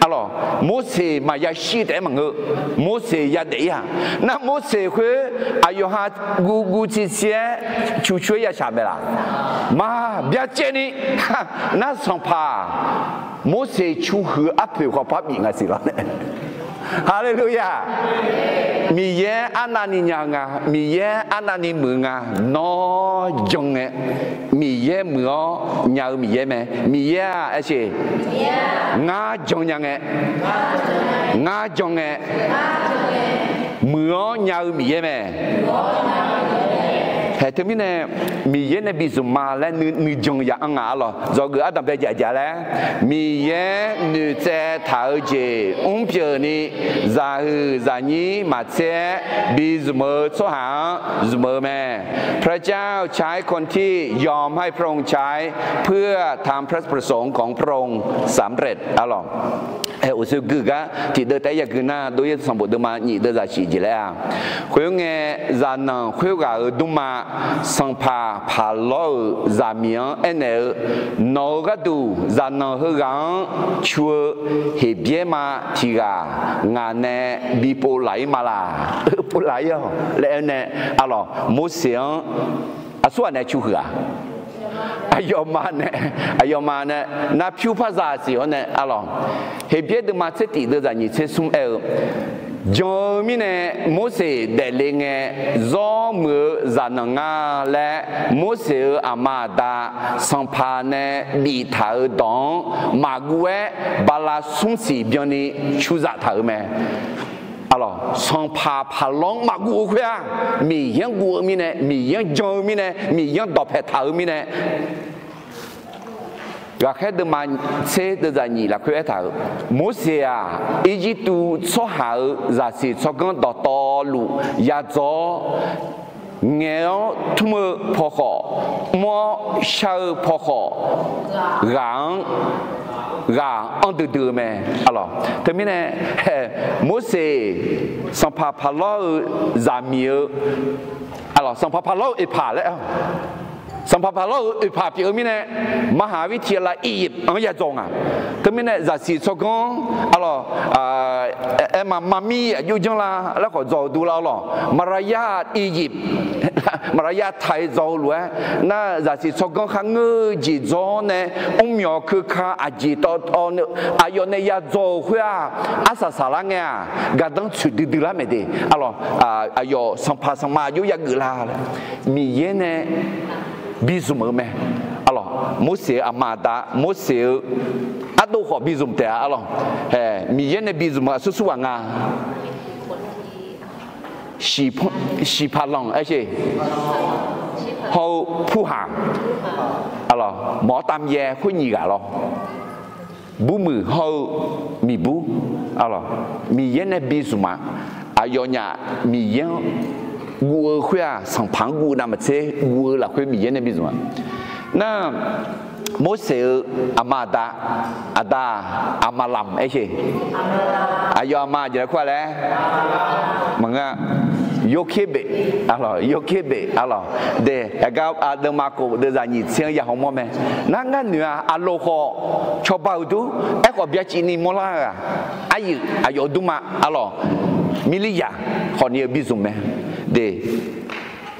arlawq, Morseq maqya shir taef-aer maqngeur. Morseq yadaef-ir-aq, nar Morseq khoer aqyawf ha guv guv civ civ-aer cuq cuq-aer yashaq mae laq? Maqbyacaevni, nar sanqpaq Morseq cuhuiq arpoeq khawf par bif nga siq lawr nae. Haleluya! Miqyaer arnavni nya-eu nga, Miqyaer arnavni muiq-eu nga. Nawr jan ngae, Miqyaer muiq-awr nya-eu Miqyaer mae. Miqyaer-aq, aer siq, ngar jan nya ngae, ngar jan ngae, muiq-awr nya-eu Miqyaer mae. Haeq teumirnae, Miqyaer nae bi zmq ma laer nuijan ya anr nga arlawq. Dzawgeuf ardanq bae jaf jaf laer, Miqyaer noeqtsaev taq-eu jeq mrpyeuf ni, zaqhuiq zaqnyir maqtser-aer bi zmq-eu tsawrhaq-anr zmq-eu mae. พระเจ้าใช้คนที่ยอมให้พระองค์ใช้ เพื่อทำพระประสงค์ของพระองค์สำเร็จ arlawq. Uqshoe gui gar tiqdeuv taef-aer yagui nar, Dov-ir Sanqbof deuvma nyif deuvzaq shif jeq laer-aq, khoerngae, zaqnanq khoerghaq-euq dmrma, sanqpaq paqlawr-euq zaqmiq-anr aernaeq-eu, nawq-euq gharduq zaqnanq heughaq-anr cu-eu Heqbyaer ma tiq ghaq ngaq nae bi pov laf-ir ma laq? Pov laf-ir-awq laer aer nae, arlawq, Morseq-anr aqsurghaq nae cu huiq-aq, aqyawfmaf nae, aqyawfmaf nae nar pyur par za siq-awr nae, arlawq, Heqbyaer deuvma tser tif deuvzaq nyiq tser smr aer-eu, jan-eu mirnae Morseq daefle ngae, zawr muiq-eu zaqnanq nga laer Morseq-euq aqma aqda sanqpaq nae biftaq-euq dawq-anr maqguv-aer bala smr siq byanni cuzaq taq-euq mae. Arlawq, sanqpaq paqlawr-anr maqguv-eu khoer-aq, Miqyaer-anr guv-eu mirnae, Miqyaer-anr jan-eu mirnae, Miqyaer-anr dawqpae taq-eu mirnae, ghaqkhaer deuvma tser deuvzaq nyiq lafkhoer aertaq-euq, Morseq-aq, Irjirtuv tsawrhaq-euq zaqsiq tsawrganr dawqtawvluf yadzaw-awr, ngaeq-awr tmr-eu paw khawf, mr-awr shar-eu paw khawf, ghaq-anr, ghaq anr duidui-eu mae. Arlawq, teumirnae, Morseq, sanqpaq paqlawr-eu zaqmiq-eu, arlawq, sanqpaq paqlawr-eu oeqpaq laer, sanqpaq paqlawr-euq oeqpaq pyeuf-eu mirnae, มหาวิทยาลัยอียิปต์-anr yadzaw nga. Teumirnae zaqsiq tsawrganr, arlawq, aer ma, maqmir aqjox janr la laer khawf dzaw-eu dur lar arlawq, มหาวิทยาลัยอียิปต์ maqlar yar taq-aer dzaw-eu lof-aer, nar zaqsiq tsawrganr kharngeur-eu jeq dzaw-awr nae, mrmyawq keuka aqjeq tawv tawv, aqyawf nae yadzaw-euq khoer-aq, arsaq saqlar ngae-aq, gardanr tsoeq duidui lar mae de. Arlawq, aqyawf sanqpaq sanqma aqjox yageuf la laer, Miqyaer nae bi zmq-eu mae. Arlawq, Morseq-euq aqma aqda, Morseq-eu ardov khawf bi zmq taef-a. Arlawq, Miqyaer nae bi zmq-eu aqsur sur ghaq nga. Shiqpaq lanq aer sheq, hawr-eu purhaq, arlawq, mawq-awr tav myaev khoer nyiq ghaq lawr. Burmuiq hawr-eu miqbur, arlawq, Miqyaer nae bi zmq-a. Aqyawfnyaf Miqyaer-anr guv-eu khoer-aq, sanqpaq-anr guv navmaqtser guv-eu lafkhoer Miqyaer nae bi zmq-a. Nar, Morseq-euq aqma aqda, aqda-aq, Aqmaqlamq aer sheq. Aqyawf aqma jeq laer kur-a laer, maqngeur-a, Yorkerbeq, arlawq, Yorkerbeq, arlawq, de, aqgar aqdeuvma khof deuvzaq nyiq tser-anr ya hawmawr mae. Nar ngar noeq-a, aqloq khawf cawba-euq dur, aerkhawf byacaevni mawrlar-eu-aq, aryuif aqyawf-eu durma, arlawq, Mirliryaq khawfni-eu bi zmq mae. De,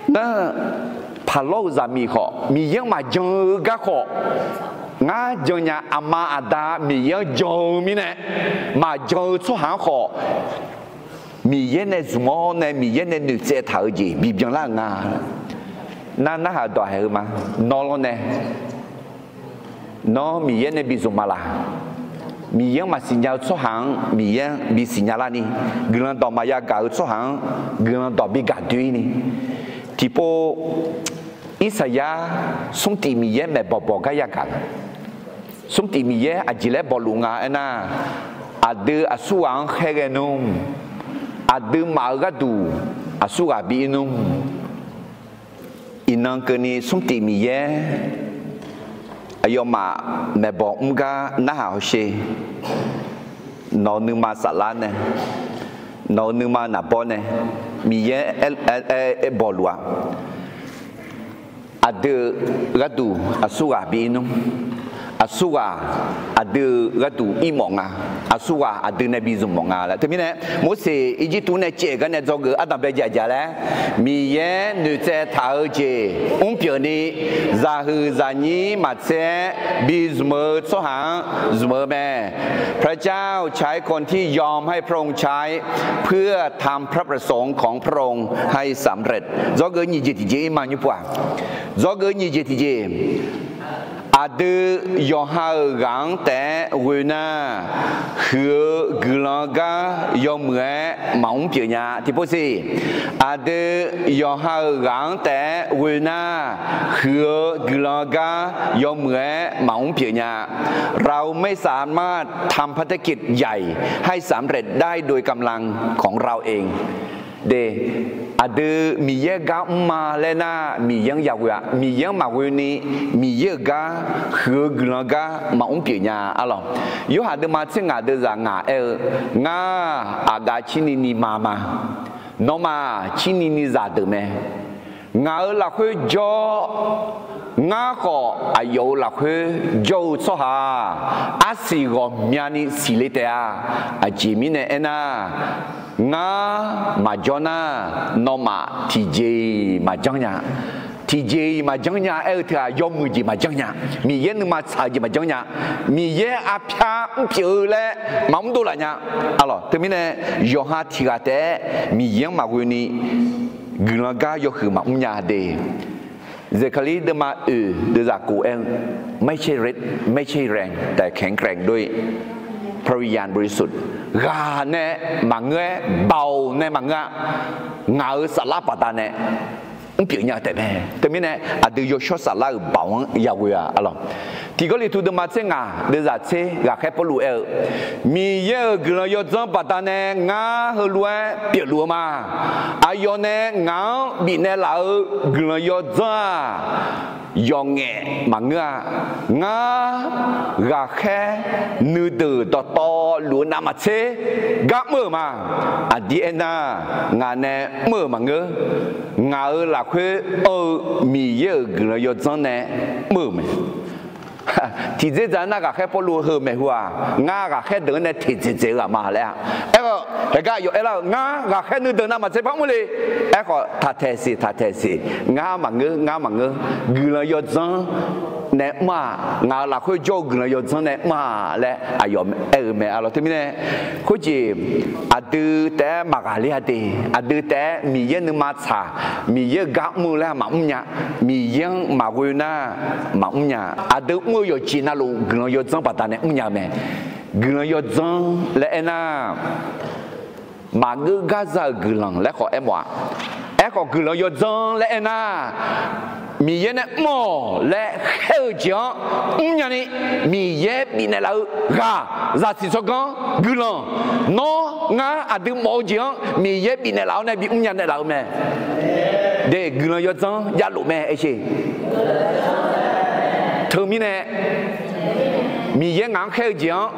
nar, paqlawr-euq zaqmiq khawf, Miqyaer-anr maqjan-eu gar khawf, ngar jannya aqma aqda Miqyaer-anr jan-eu mirnae, maqjan-eu tsawrhaq-anr khawf, Miqyaer nae zmq-awr nae Miqyaer nae noeqtsaev taq-eu jeq bibyan lar-euq nga. Nar narhaq dawq haeq-eu ma. Nawr lawr nae, nawr Miqyaer nae bi zmq ma laq? Miqyaer-anr maqsiqnya-eu tsawrhaq-anr Miqyaer-anr bi siqnya larni, guiqlanq dawq maqya gaq-eu tsawrhaq-anr guiqlanq dawq bi gaq doe-ir ni. Tiqpov Irsaqyar smr tif Miqyaer maeqbawq bawq gar yagaq. Smr tif Miqyaer aqjeq laer bawluf nga aernar, aqdui aqsurghaq-anr khaerghae nmr, aqduimaf-euq gharduq aqsurghaq bi ir nmr. Iqnan keuvni smr tif Miqyaer aqyawfmaf maeqbawq mr gar narhaq hawsher. Nawq-euq nuima saflar nae, nawq-euq nuima naqbawr nae Miqyaer aer, aer, aer bawluf-a. aqdui gharduq aqsurghaq bi ir nmr. Aqsurghaq aqdui gharduq ir mawf nga. Aqsurghaq aqdui nae bi zmq mawf nga laer. Teumirnae, Morseq Irjirtuv nae caev gar nae dzawgeuf ardanqbae jaqjaq laer, Miqyaer noeqtsaev taq-eu jeq mrpyeuf ni, zaqhuiq zaqnyir maqtser-aer bi zmq-eu tsawrhaq-anr zmq-eu mae. พระเจ้าใช้คนที่ยอมให้พระองค์ใช้ เพื่อทำพระประสงค์ของพระองค์ให้สำเร็จ Dzawgeuf nyiq jeq tiqjeq ir ma nymr pov-aq. Dzawgeuf nyiq jeq tiqjeq. Aqdui yawqha-euq ghaq-anr taef-aer ghoe nar, huiq-eu guiqlanq gar yawmuiq-aer maqmr pyeuf nya. Tiqpov siq, aqdui yawqha-euq ghaq-anr taef-aer ghoe nar, huiq-eu guiqlanq gar yawmuiq-aer maqmr pyeuf nya. เราไม่สามารถทำภารกิจใหญ่ให้สำเร็จได้โดยกำลังของเราเอง De, aqdui Miqyaer gar mr ma laer nar, Miqyaer-anr yaghoe-a. Miqyaer-anr maqghoe ni, Miqyaer-euq gar, huiq-eu guiqlanq gar maqmr pyeuf nya arlawq. Yorhaq deuvma tser ngaq deuvzaq ngaq aer-eu, Ngar aqgaf cirni ni ma ma. Nawmaf cirni ni zaqdeuq mae. Ngaq-euq lafkhoer jawr, ngar khawf aqyawf-euq lafkhoer jawr-eu tsawrhaq-aq, arsiq ghawqmyani siqle taef-a. Aqjeq mirnae aernar, ngar maqjawr nar, nawmaf tiqjeq-iq maqjanr nya. Tiqjeq-iq maqjanr nya aer-eu teu-aq, yawmuiq jeq maqjanr nya. Miqyaer nuima tsaq-eu jeq maqjanr nya. Miqyaer arpyar mrpyeuf-eu laer maqmr dovlaf nya. Arlawq, teumirnae yawqha tiq ghaq taef-aer Miqyaer-anr maqghoe ni guiqlanq gar yawhuiq maqmr nya de. Zeqkaqlir deuvma oeq deuvzaq kof aer-eu, ไม่ใช่ฤทธิ์ ไม่ใช่แรง แต่แข็งแกร่งด้วยพระวิญญาณบริสุทธิ์ Ghaq nae maqngeur-aer, baoq nae maqngeur-a. Ngaq-euq saflar baqdanae mrpyeuf nya taef mae. Teumirnae aqdui yawshawr saflar-euq baoq-anr yaghoe-a arlawq. Tiq Gawrliqtu deuvma tser ngaq deuvzaq tser ghaqkhaer Pawrluv aer-eu, Miqyaer-euq guiqlanq yawdzanr baqdanae ngar heulof-aer pyeufluf-eu ma. Aqyawf nae ngaq-anr bifnaeq laf-eu guiqlanq yawdzanr-aq, yawqngaef maqngeur-a. Ngar ghaqkhaer nuideuq dawqtawvluf-eu navmaqtser gar mr-euq ma. Aqdir aernar, ngaq nae mr-euq maqngeur. Ngaq-euq lafkhoer anr-eu Miqyaer-euq guiqlanq yawdzanr nae mr-euq mae. Tiqdzerdzaq nar ghaqkhaer Pawrluv heu maeqhu-aq, ngar ghaqkhaer deuq-anr nae teqdzaeq dzaeq-eu ghaq ma laer-a. Aerkhawf, haeqgar aqyawf aerlar-eu, ngar ghaqkhaer nuideuq navmaqtser par mr le. Aerkhawf, taqtaeq siq, taqtaeq siq. Ngar maqngeur, ngar maqngeur. Guiqlanq yawdzanr nae mr-aq, ngaq-euq lafkhoer jawr-eu guiqlanq yawdzanr nae mr-aq laer aqyawf aer-eu mae arlawq. Teumirnae khoerjeq aqdui taef-aer maqghaqler-a de. Aqdui taef-aer Miqyaer nuima tsaq, Miqyaer-euq gar mr-eu laer maqmr nya. Miqyaer-anr maqghoe nar maqmr nya. Aqdui mr-eu yawqjeq navluf guiqlanq yawdzanr baqdanae mr nya mae. Guiqlanq yawdzanr laer aernar, maqgeur gar za-euq guiqlanq laer khawf aermawf-aq. Aerkhawf, guiqlanq yawdzanr laer aernar, Miqyaer nae mr-awq laer khaer-eu jeq-anr mrnya ni, Miqyaer bifnaeq laf-eu ghaq, zaqsiq tsawrganr, guiqlanq, nawr ngar aqdui mawf-eu jeq-anr Miqyaer bifnaeq laf-awr nae bimr nya naeqlaf-eu mae. De, guiqlanq yawdzanr javlof mae aersheq. Teumirnae Miqyaer ngaq-anr khaer-eu jeq-anr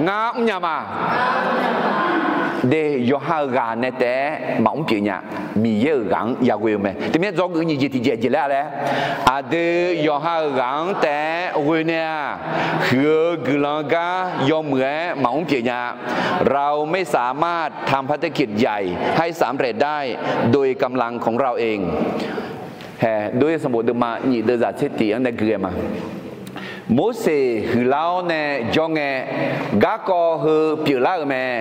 ngar mrnya ma. De, yawqha-euq ghaq nae taef-aer maqmr pyeuf nya. Miqyaer-euq ghaq-anr yaghoe-eu mae. Teumirnae dzawgeuf nyiq jeq tiqjeq jeq laer-a laer, aqdui yawqha-euq ghaq-anr taef-aer ghoe nae-aq, huiq-eu guiqlanq gar yawmuiq-aer maqmr pyeuf nya. เราไม่สามารถทำภารกิจใหญ่ให้สำเร็จได้โดยกำลังของเราเอง Hae, Dov-ir sanqbof deuvma nyiq deuvzaq tser tiq-anr nae gui-aer ma. Morseq huiqlar-awr nae jawr ngae, garkawv heu pyeuflar-euq mae.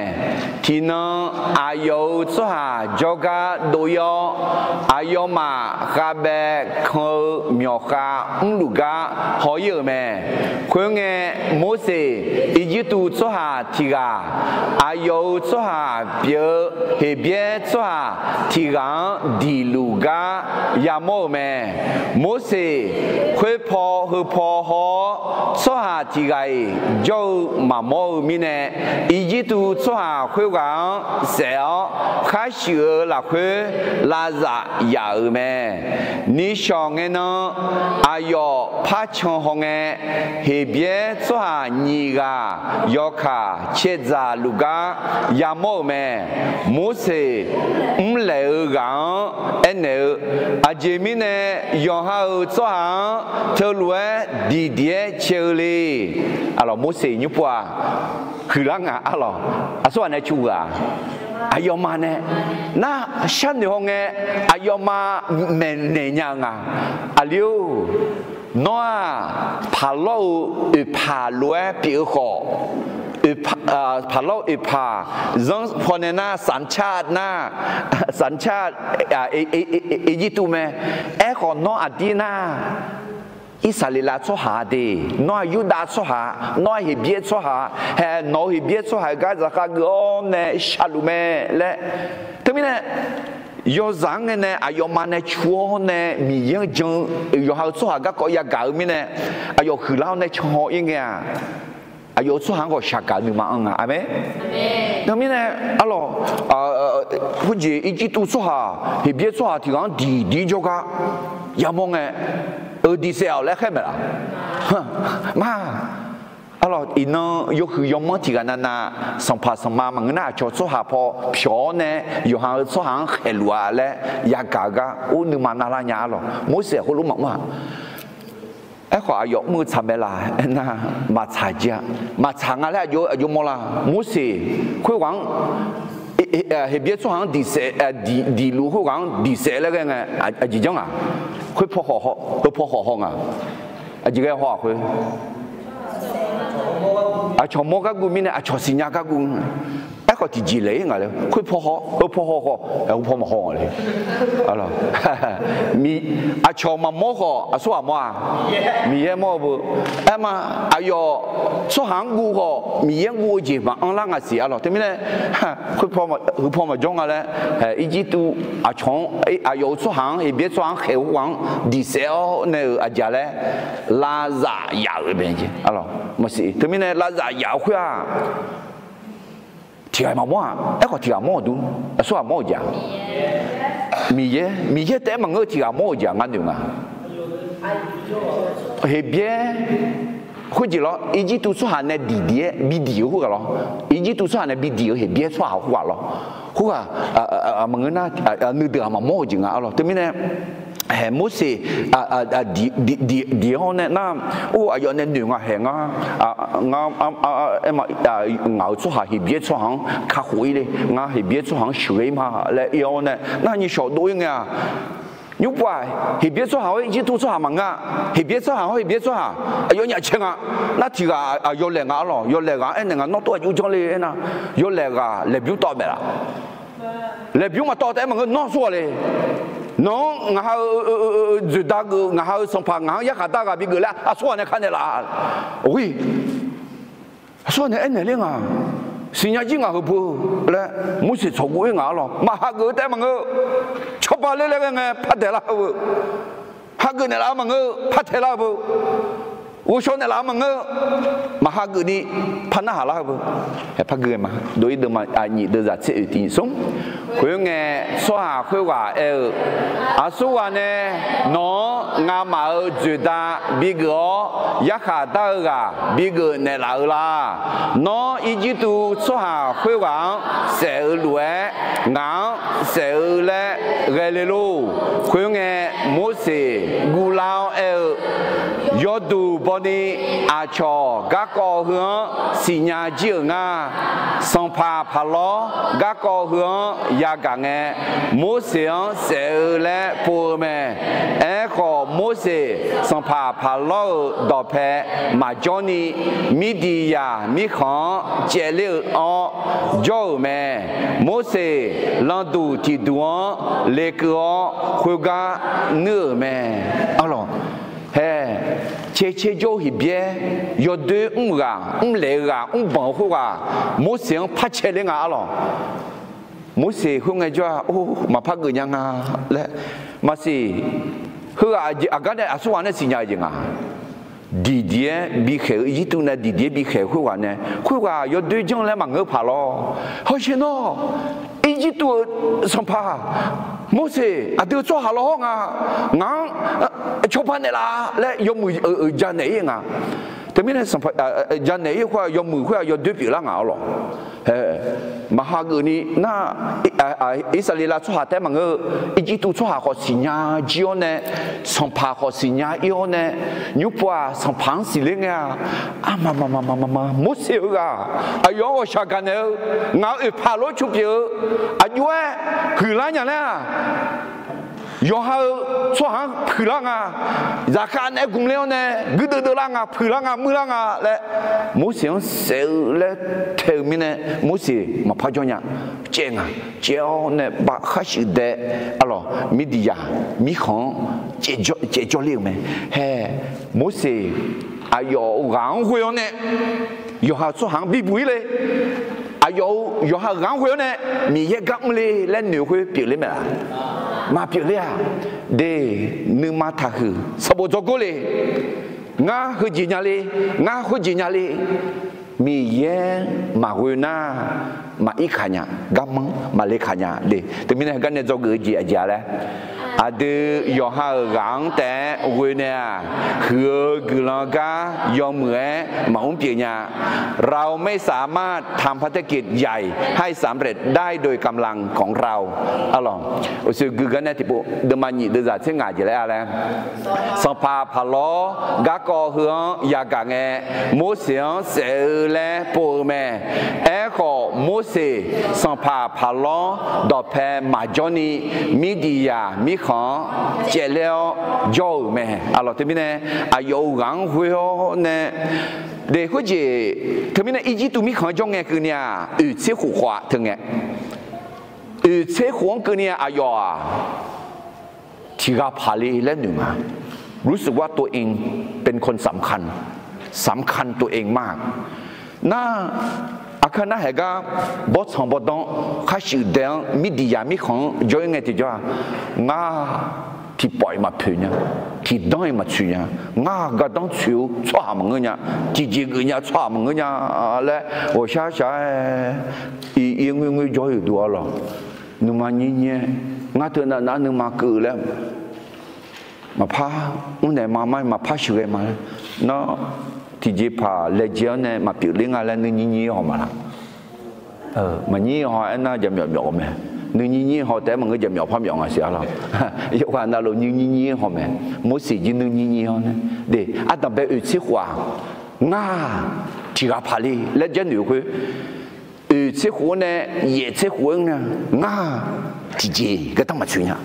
Tiqnan aqyawf-euq tsawrhaq jawrgar dov-ir-awr, aqyawfmaf khavbaev kan-eu myawqkhav mrluf gar haw-ir-euq mae. Khoerngae, Morseq Irjirtuv tsawrhaq tiq ghaq, aqyawf-euq tsawrhaq pyeuf-eu Heqbyaer tsawrhaq tiq ghaq-anr diqluf gar yamawr-euq mae. Morseq khoerpaw heupaw haw-awr, Tsawrhaq tiq ghaq-iq jawr-eu maqmawr-eu mirnae, Irjirtuv tsawrhaq khoerghaq-anr saef-awr khar shuif-eu lafkhoer lavzaf yaf-euq mae. Nishawq ngae nan aqyawf par can hawngae, Heqbyaer tsawrhaq nyiq ghaq yawkaq caevdzaq luf gar yamawr-euq mae. Morseq mrlaeq-eu ghaq-anr aernaeq-eu, Aqjeq mirnae yawqha-euq tsawrhaq-anr teulof-aer diqdiq-aer cae-eu le. Arlawq, Morseq nymr pov-aq, huiqlar nga arlawq. Aqsurghaq nae cu-euq-aq, aqyawfmaf nae nar sharnoeq hawngae, aqyawfmaf maeqnaeq nya-eu nga. Aqli-or, nawr-aq, paqlawr-euq oeqpaq lof-aer pyeuf-eu khawf, paqlawr-eu oeqpaq zanr pawnae nar, สัญชาติ nar, สัญชาติ Irjirtuv mae. Aerkhawf nawr aqdir nar, Irsaqleqlav tsawrhaq-a de, nawr-aq Yurdav tsawrhaq, nawr-aq Heqbyaer tsawrhaq, hae nawq-eu Heqbyaer tsawrhaq-euq gar zaqkhav geuf-awr nae shaqluf mae laer. Teumirnae, yawzaq-anr ngae nae aqyawfmaf nae cu-awr nae Miqyaer-anr jan-eu yawqha-euq tsawrhaq garkawv yagaq-eu mirnae, aqyawf huiqlar-awr nae can haw-ir ngae-aq, aqyawf-euq tsawrhaq-anr khawf shaqgaq nuima anr nga. Aqmeq. Teumirnae, arlawq, khoerjeq Irjirtuv tsawrhaq, Heqbyaer tsawrhaq tiq ghaq-anr diqdiq jawrgar yamawr ngae, euq diqsaef-awq laer khaer maeq laf? Ma. Arlawq, iqnan yawhuiq yawmanr tiq ghaq navnav, sanqpaq sanqma maqngeur nar aqcawq tsawrhaq paw pyawq-awr nae yawqha-euq tsawrhaq-anr khaeqluf-a laer yagaq-eu gar or nuima navlar nya arlawq. Morseq khoerlof maqmr-aq. Aerkhawf aqyawf mr-eu tsaq mae laf aernar, maqtsaq jir-a. Maqtsaq nga laer aqjox mawrlar. Morseq khoerghaq-anr, Heqbyaer tsawrhaq-anr diqsaef, diqluf khoerghaq-anr diqsaef laer ghae ngae, aqjeq janr ngaq. Khoer paw khawf, heu paw khawf haw nga. Aqjeq ghae haw-aq khoer, aqcawq mawr garguv mirnae aqcawq siqnya garguv. Aerkhawf tiqjeq laeq-ir ngaq le. Khoer paw haw, heu paw haw khawf, heu paw maqhaw nga le. Aqcawq maqmawr khawf aqsurghaq mawr-a? Miqyaer mawr-eu beu. Aerma, aqyawf tsawrhaq-anr guv khawf Miqyaer-anr guv-eu jeq maqanr lar nga siq arlawq. Teumirnae, khoer paw, heu paw maqjawr nga laer, Irjirtuv aqcawq-anr, aqyawf-euq tsawrhaq-anr, Heqbyaer tsawrhaq-anr khaeq-eu khoerghaq-anr diqsaef-awr nae-euq aqjeq laer lavzaf yaf-euq mae. Maqsiq, teumirnae lavzaf yaf-eu khoer-aq, tiq ghaq maqmawr-aq. Aerkhawf tiq ghaq mawr-euq dur. Aqsurghaq mawr-euq jeq-aq, Miqyaer, Miqyaer taef-aer maqngeur-eu tiq ghaq mawr-euq jeq-aq ngar noeq nga. Heqbyaer khoerjeq lawr, Irjirtuv tsawrhaq nae diqdiq-aer bidiq-eu khoerghaq lawr, Irjirtuv tsawrhaq nae bidiq-eu Heqbyaer tsawrhaq khoerghaq lawr, khoerghaq maqngeur nar nuideuq-aq maqmawr-eu jeq nga arlawq. Teumirnae, Morseq diq-awr nae nar, or aqyawf nae noeq nga haeq ngar, ngaq-euq tsawrhaq Heqbyaer tsawrhaq-anr kakhof-ir le, ngar Heqbyaer tsawrhaq-anr sheuqghae-ir ma laer ir-awr nae nar nyiq shawq dov-ir ngae-aq, nymr pov-aq, Heqbyaer tsawrhaq hawr Irjirtuv tsawrhaq maqngeur-a. Heqbyaer tsawrhaq hawr Heqbyaer tsawrhaq aqyawfnyaf cae nga. Nar tiq ghaq yawlaeq nga arlawq, yawlaeq ghaq aernaeq nga nawr tov aqjox janr le aernar, yawlaeq ghaq laeqbymr tawv maeq laf? Laeqbymr maqtawv taef-aer maqngeur, nawr aqsurghaq le. Nawq-anr ngaq ha-eu dzoeqda geuf, ngaq ha-eu sanqpaq ngaq-anr yarkhaq dar ghaq bigeuf laer aqsurghaq nae ka naeqlaf-a? Oe, aqsurghaq nae aernaeq ler nga. Siqnya jir ngaq heu beu laer Morseq tsawqguv-ir ngaq arlawq. Maq hageuf-eu taef-aer maqngeur. Cawba ler laer ghae ngae par daeqlar-eu beu. Hageuf naeqlaf-eu maqngeur, par taeqlar-eu beu. Ghovshaw naeqlaf-eu maqngeur, maq hageuf ni par narhaq lar-eu beu. Par gui-aer ma. Dov-ir deuvma aqnyif deuvzaq tser oeq tiq nyiq smr. Khoerngae, tsawrhaq khoerghaq aer-eu, Aqsurghaq nae nawq-anr ngamaf-euq dzoeqda bigeuf-awr yarkhaq dar-eu ghaq bigeuf naeqlaf-eu la? Nawr Irjirtuv tsawrhaq khoerghaq-anr saef-eu lof-aer, ngaq-anr saef-eu laer ghae le lor. Khoerngae, Morseq guvlar-awr aer-eu, Yawduq bawni aqcawq garkawv heu-anr siqnya jir-euq nga. Sanqpaq Paqlawr garkawv heu-anr yagaq ngae, Morseq-anr saef-eu laer pov-eu mae. Aerkhawf, Morseq sanqpaq Paqlawr-euq dawqpae maqjawr ni, Mirdiqyaq mirkhanq-anr caevler-eu awr jawr-euq mae. Morseq landuq tiqduq-anr lekeuv-awr khoergar nuir-euq mae. Arlawq, hae, cae cae jawr-eu Heqbyaer yawdoer mr-eu ghaq, mrlaeq-eu ghaq, mrbanq-eu khoerghaq Morseq-anr par cae ler nga arlawq. Morseq khoerngae jawr-a, or, maqpar geuf nya nga laer maqsiq. Heughaq aqgar nae aqsurghaq nae siqnya-eu jeq nga. diqdiq-aer bikhaeq-eu, Irjirtuv nae diqdiq-aer bikhaeq-eu khoerghaq nae, khoerghaq yawdoer janr laer maqngeur-eu paq lawr. Hawsher nawr, Irjirtuv-euq sanqpaq Morseq aqdui-euq tsawrhaq lawr hawr nga, ngaq-anr cawba naeqlaf laer yawmuiq-euq janaeq-ir nga. Teumirnae janaeq-ir khoer-aq, yawmuiq khoer-aq yawdoer pyeuflar nga-awr lawq. Maqha geufni nar, Irsaqleqlav tsawrhaq taef-aer maqngeur-eu, Irjirtuv tsawrhaq khawf siqnya jir-awr nae, sanqpaq khawf siqnya ir-awr nae, nymrpov-aq sanqpaq-anr siqler ngae-a. Armama, Morseq-eu ghaq aqyawf-anr ghawqshaq gaqnaeq-eu, ngaq-euq oeqpaq lof-aer cu pyeuf-eu, aqjox-aer huiqlar nya laer-aq, yawqha-euq tsawrhaq-anr puiqlar nga, zaqkhav naeq-aer gmq ler-awr nae guirdeuv deuvlar nga, puiqlar nga, muirlar nga laer, Morseq-anr saef-eu laer tae-eu mirnae, Morseq maqpar jawr nya, caev nga. Caev-awr nae bav khar shuif dae, arlawq, Mirdiqyaq mirkhanq-anr caev jawr ler-euq mae. Hae, Morseq aqyawf-euq ghaq-anr ghoe-awr nae yawqha-euq tsawrhaq-anr bibuq-ir le. Aqyawf-euq yawqha-euq ghaq-anr ghoe-awr nae Miqyaer gar mrle laer noeq-eu khoer pyeufler mae laf? Maqpyeufler-aq. De, nuima taqhuiq sanqbof dzawgor le. Ngar heujeq nya le, ngar khoerjeq nya le. Miqyaer maqghoe nar, maqir kaq nya, garmanr maqle kaq nya de. Teumirnae heugar nae dzawgeuf-eu jeq aqjeq-a laer, aqdui yawqha-euq ghaq-anr taef-aer ghoe nae-aq, huiq-eu guiqlanq gar yawmuiq-aer maqmr pyeuf nya. เราไม่สามารถทำภารกิจใหญ่ให้สำเร็จได้โดยกำลังของเรา Arlawq, oeqsoeq gui gar nae tiqpov deuvma nyiq deuvzaq tser ngaq jeq laer-a laer, sanqpaq paqlawr garkawv heu-anr yagaq ngae, Morseq-anr saef-eu laer pov-eu mae. Aerkhawf, Morseq sanqpaq paqlawr dawqpae maqjawr ni, Mirdiqyaq mirkhanq-anr caevler-awr jawr-euq mae. Arlawq, teumirnae aqyawf-euq ghaq-anr ghoe-awr nae, de khoerjeq, teumirnae Irjirtuv mirkhanq-anr jawr ngae keuvni-aq, oeq tser khof khawf-a teu ngae, oeq tser khof-anr keuvni-aq, aqyawf-aq tiq ghaq paq le laer noeq nga. รู้สึกว่าตัวเองเป็นคนสำคัญ สำคัญตัวเองมาก Nar, aqkar nar haeq gar bawrtsanq bawrdanr khar shuif dae-anr Mirdiqyaq mirkhanq-anr jawr-ir ngae tiqjawr-aq, ngar tiqpawf-iq maqpoeq nya, tiqdanr-iq maqtsoeq nya. Ngar gardanr tsoeq-eu tsawrhaq maqngeur nya, tiqjeq geuf nya tsawrhaq maqngeur nya laer ghawqshaq shaq-aer, ir ngoer ngoer jawr-ir-euq duq-a lawq. Nuima nyir nyir-aer, ngar teu nav nar nuima keuv laer maqpar mrnaeq ma, mar maqpar sheuqghae ma laer, nawr tiqjeqpaq laejae-awr nae maqpyeuf ler nga laer nuinyir nyir haw ma laq? Maqnyir haw aernar jaqmyawf myawf-eu mae. Nuinyir nyir haw taef-aer maqngeur, jaqmyawf par myawf nga siq-a lawq. Yawqghaq navluf nuinyir nyir haw mae. Morseq jir nuinyir nyir haw nae, de, ardanq bae oeq tser khof-aq, ngar tiq ghaq paq le laer jarnoeq-eu khoer, oeq tser khof-anr nae yaef tser khof-aer nga, ngar tiqjeq gardanr maqtsoeq nya.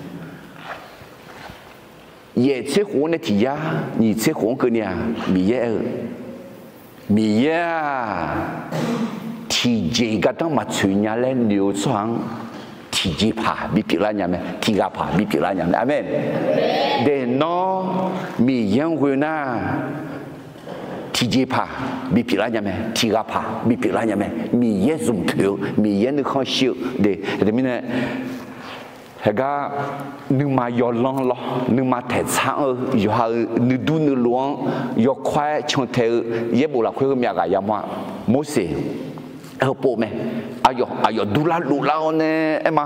Yaef tser khof-anr nae tiq yar nyiq tser khof-anr keuvni-aq, Miqyaer-eu, Miqyaer-aq, tiqjeq gardanr maqtsoeq nya laer noeq-eu tsawrhaq-anr tiqjeqpaq bipyeuf lar nya mae, tiq ghaq paq bipyeuf lar nya mae. Aqmeq. De, nawr Miqyaer-anr ghoe nar, tiqjeqpaq bipyeuf lar nya mae, tiq ghaq paq bipyeuf lar nya mae. Miqyaer zmq poeq-eu, Miqyaer nuikhanr shir-eu de. Teumirnae, haegar nuima yawlanr lawr, nuima taeqtsar-anr-eu yawqha-euq nuidur nuilov-anr yawkawr-aer cantae-eu yaerbof lafkhoer heumyav ghaq yamawr-a. Morseq heupov mae. Aqyawf, aqyawf durlar loflar-awr nae aerma,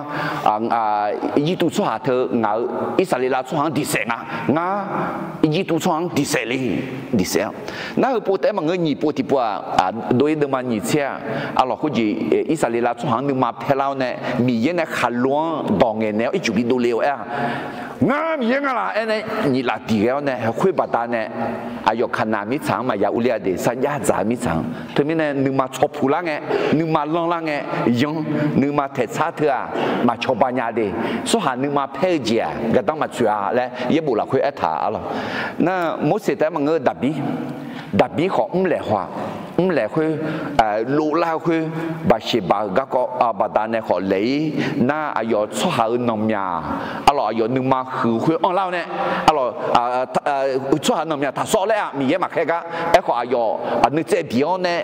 Irjirtuv tsawrhaq teu ngaq-euq Irsaqleqlav tsawrhaq-anr diqsaef nga. Ngar Irjirtuv tsawrhaq-anr diqsaef le, diqsaef-a. Nar heupov taef-aer maqngeur, nyiq pov tiqpov-aq, dov-ir deuvma nyiq tser-aq, arlawq khoerjeq Irsaqleqlav tsawrhaq-anr nuima paerlar-awr nae Miqyaer nae khaqlo-anr dawq ngaeqnaeq-awr ircuf bidov le-eu aer-aq, ngar Miqyaer nga laq aer nae nyiq laf diq ghae-awr nae, khoer baqdanae aqyawf Kaqnaq mirtsaq-anr maqya urler-a de, sarjax dzaq-eu mirtsaq-anr. Teumirnae nuima tsawrpuq lar ngae, nuima lanrlar ngae, yanr, nuima taeqtsar teu-aq maqcawba nya de. Tsawrhaq nuima paer-eu jeq-aq gardanr maqtsoeq-a laer yaerbof lafkhoer aertaq-a lawq. Nar Morseq taef-aer maqngeur-eu Daqbir, Daqbir khawf mrlaeq haw-a. mrlaeq khoer, dovlar-eu khoer, Baqseqbaq-euq garkawv baqdanae khawf laeq-ir nar, aqyawf tsawrhaq-euq nanqmyaq, arlawq, aqyawf nuima huiq khoer anrlar-awr nae, arlawq, tsawrhaq nanqmyaq taqsawr laer-aq, Miqyaer maqkhaer gar. Aerkhawf, aqyawf aqnui tsaev biq-awr nae,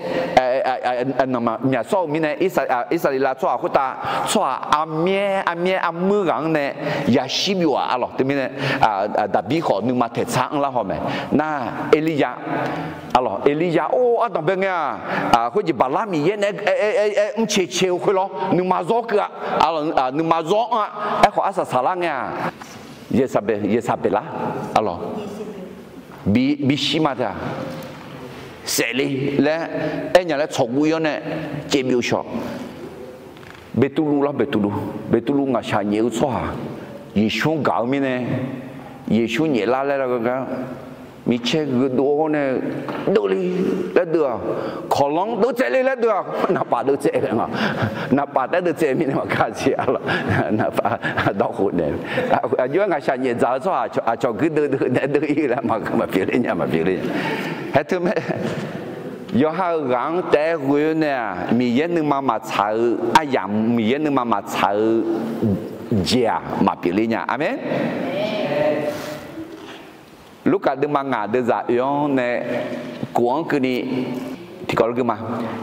nanqmyaq sawr-eu mirnae, Irsaqleqlav tsawrhaq khoertav tsawrhaq armyaer armyaer armuir ghaq-anr nae yashir byov-aq, arlawq, teumirnae Daqbir khawf nuima taeqtsar anrlar haw mae. Nar, Erlirya, arlawq, Erlirya or ardanq bae ngae-aq, khoerjeq Baqlar miqyaer nae aer mrcae cae-eu khoer lawr, nuima zawr keuv-a, nuima zawr anr-a. Aerkhawf, arsaq saqlar ngae-aq, Yeqsaqbeq, Yeqsaqbeqlar, arlawq, bi, bishir ma tae-aq, saefle laer aernya laer tsawqguv-ir-awr nae caev byov shawq. Beqtuvluv lawr, Beqtuvluv, Beqtuvluv ngaqshaq nyaef-eu tsawrhaq, Yeqsur-anr gaq-eu mirnae, Yeqsur nyaeflar laer lar gar, micaer gheudov-awr nae deuvle laer deuv-aq, kawqlanr-anr deuvtsaev le laer deuv-aq, naqpaf deuvtsaev-eu nga. Naqpaf taef-aer deuvtsaev mirnae maqgar siq, arlawq, naqpaf dawrkhof nae, aqjox-aer ngaqshaq nyaef dzaq-eu tsawrhaq aqcawq guir deuv deuv nae deuv-ir laer maqghae maqpyeuf ler nya, maqpyeuf ler nya. Haer teu mae, yawqha-euq ghaq-anr taef-aer ghoe-awr nae-aq, Miqyaer nuima maqtsaq-eu aryamq, Miqyaer nuima maqtsaq-eu jeq-aq maqpyeuf ler nya. Aqmeq. Lurkaf deuvma ngaq deuvzaq oe-anr nae kof-anr keuvni tiqkawv lor gui ma.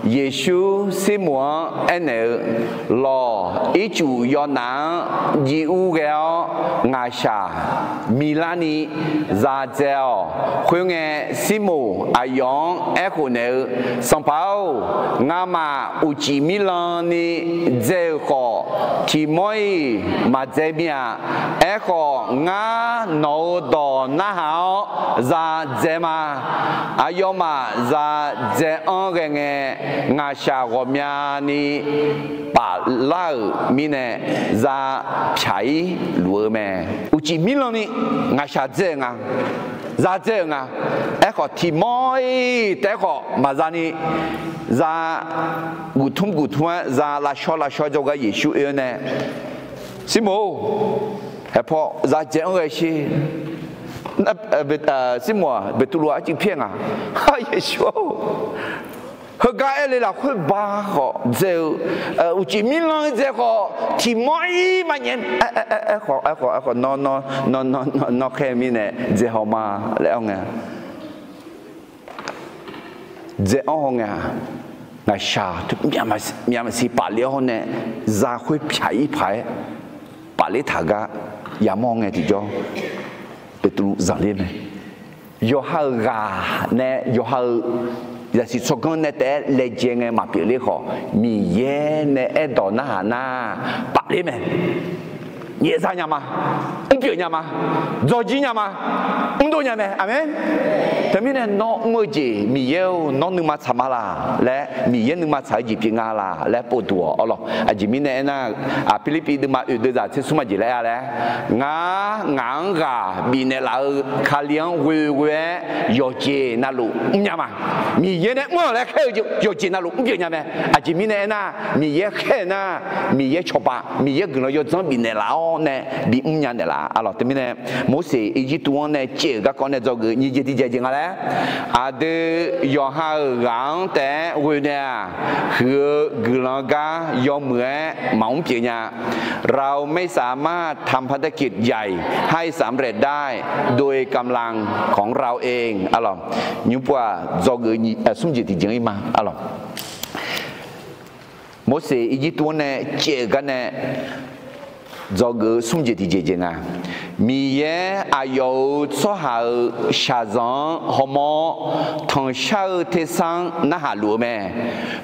Yeqsur Sirmoq-anr aernaeq-eu, Lawq, ircuf yawnaf-anr jiv ur ghae-awr ngaqshaq miqlarni za dzae-awq. Khoerngae, Sirmoq aqyawf-anr aerkhof naeq-eu, Sanqpaq-or, ngamaf uqcif mirlanni dzae-euq khawf, tiq mawr-iq maqdzae mir-a. Aerkhawf, ngar nawq-euq dawq narhaq-awr za dzae ma. Aqyawfmaf za dzae-anr ghae ngae, ngaqshaq ghawqmyani paflar-euq mirnae za pyaq-ir luf-eu mae. Uqcif mirlanni ngaqshaq dzae-euq nga, za dzae-euq nga. Aerkhawf, tiq mawr-iq taef-aer khawf maqza ni, za guftmr guftmr-aer za lavshawr lavshawr jawrgar Yeqsur oe-awr nae, Sirmoq-or, haeqpaw za dzae-anr ghae sher. Sirmoq-aq Beqtuvluv-aq arcuiv pyaer nga. Yeqsur-or, heugar aer le lafkhoer ba khawf dzae-eu, uqcif mirlanni dzae khawf tiq mawr-ir maqnyaef. Aerkhawf, aerkhawf, aerkhawf, nawr, nawr, nawr, nawr khaer mirnae dzae haw ma laer-awr ngae, dzae-anr haw ngae-aq, ngaqshaq myavmaqsiq pafle-awr nae za khoer pyaq-ir paq-aer pafler taq gar yamawr ngae tiqjawr, Beqtuvluv zanqler mae. Yawqha-euq ghaq nae yawqha-euq zaqsiq tsawrganr nae taef-aer laejae ngae maqpyeuf ler khawf, Miqyaer nae aerdawq narhaq nar pafler mae. Nyaefzaq nya ma, mrpyeuf nya ma, dzawjir nya ma, mrdov nya mae. Aqmeq. Teumirnae nawr mr-eu jeq Miqyaer-or nawr nuima tsaq ma laq laer, Miqyaer nuima tsaq-eu jeq pyeuf nga laq laer povduq-awq, arlawq. Aqjeq mirnae aernar, Pirlirpiv deuvma oeq deuvzaq tser smr aqjeq laer aer-a laer, ngar ngaq-anr ghaq bifnaeq laf-eu Kali-anr ghoeghoe-aer yawqjeq navluf mrnya ma. Miqyaer nae mr-awq laer khaer-eu yawqjeq navluf mrpyeuf nya mae. Aqjeq mirnae aernar, Miqyaer khaer-eu nar, Miqyaer cawba, Miqyaer guiqlanq yawdzanr bifnaeq laf-awr nae bimr nya naeqlaf-a, arlawq. Teumirnae Morseq Irjirtuv-anr nae caev-euq garkawv nae dzawgeuf nyiq jeq tiqjeq jeq nga laer, aqdui yawqha-euq ghaq-anr taef-aer ghoe nae-aq, huiq-eu guiqlanq gar yawmuiq-aer maqmr pyeuf nya. เราไม่สามารถทำภารกิจใหญ่ให้สำเร็จได้โดยกำลังของเราเอง arlawq. Nymrpov-aq dzawgeuf smr jeq tiqjeq-ir ma, arlawq. Morseq Irjirtuv-anr nae caev-euq gar nae dzawgeuf-eu smr jeq tiqjeq jeq nga. Miqyaer aqyawf-euq tsawrhaq-euq shaqzanq-anr hawmawr-awr, tanqshar-eu tersar-anr narhaq luf-eu mae.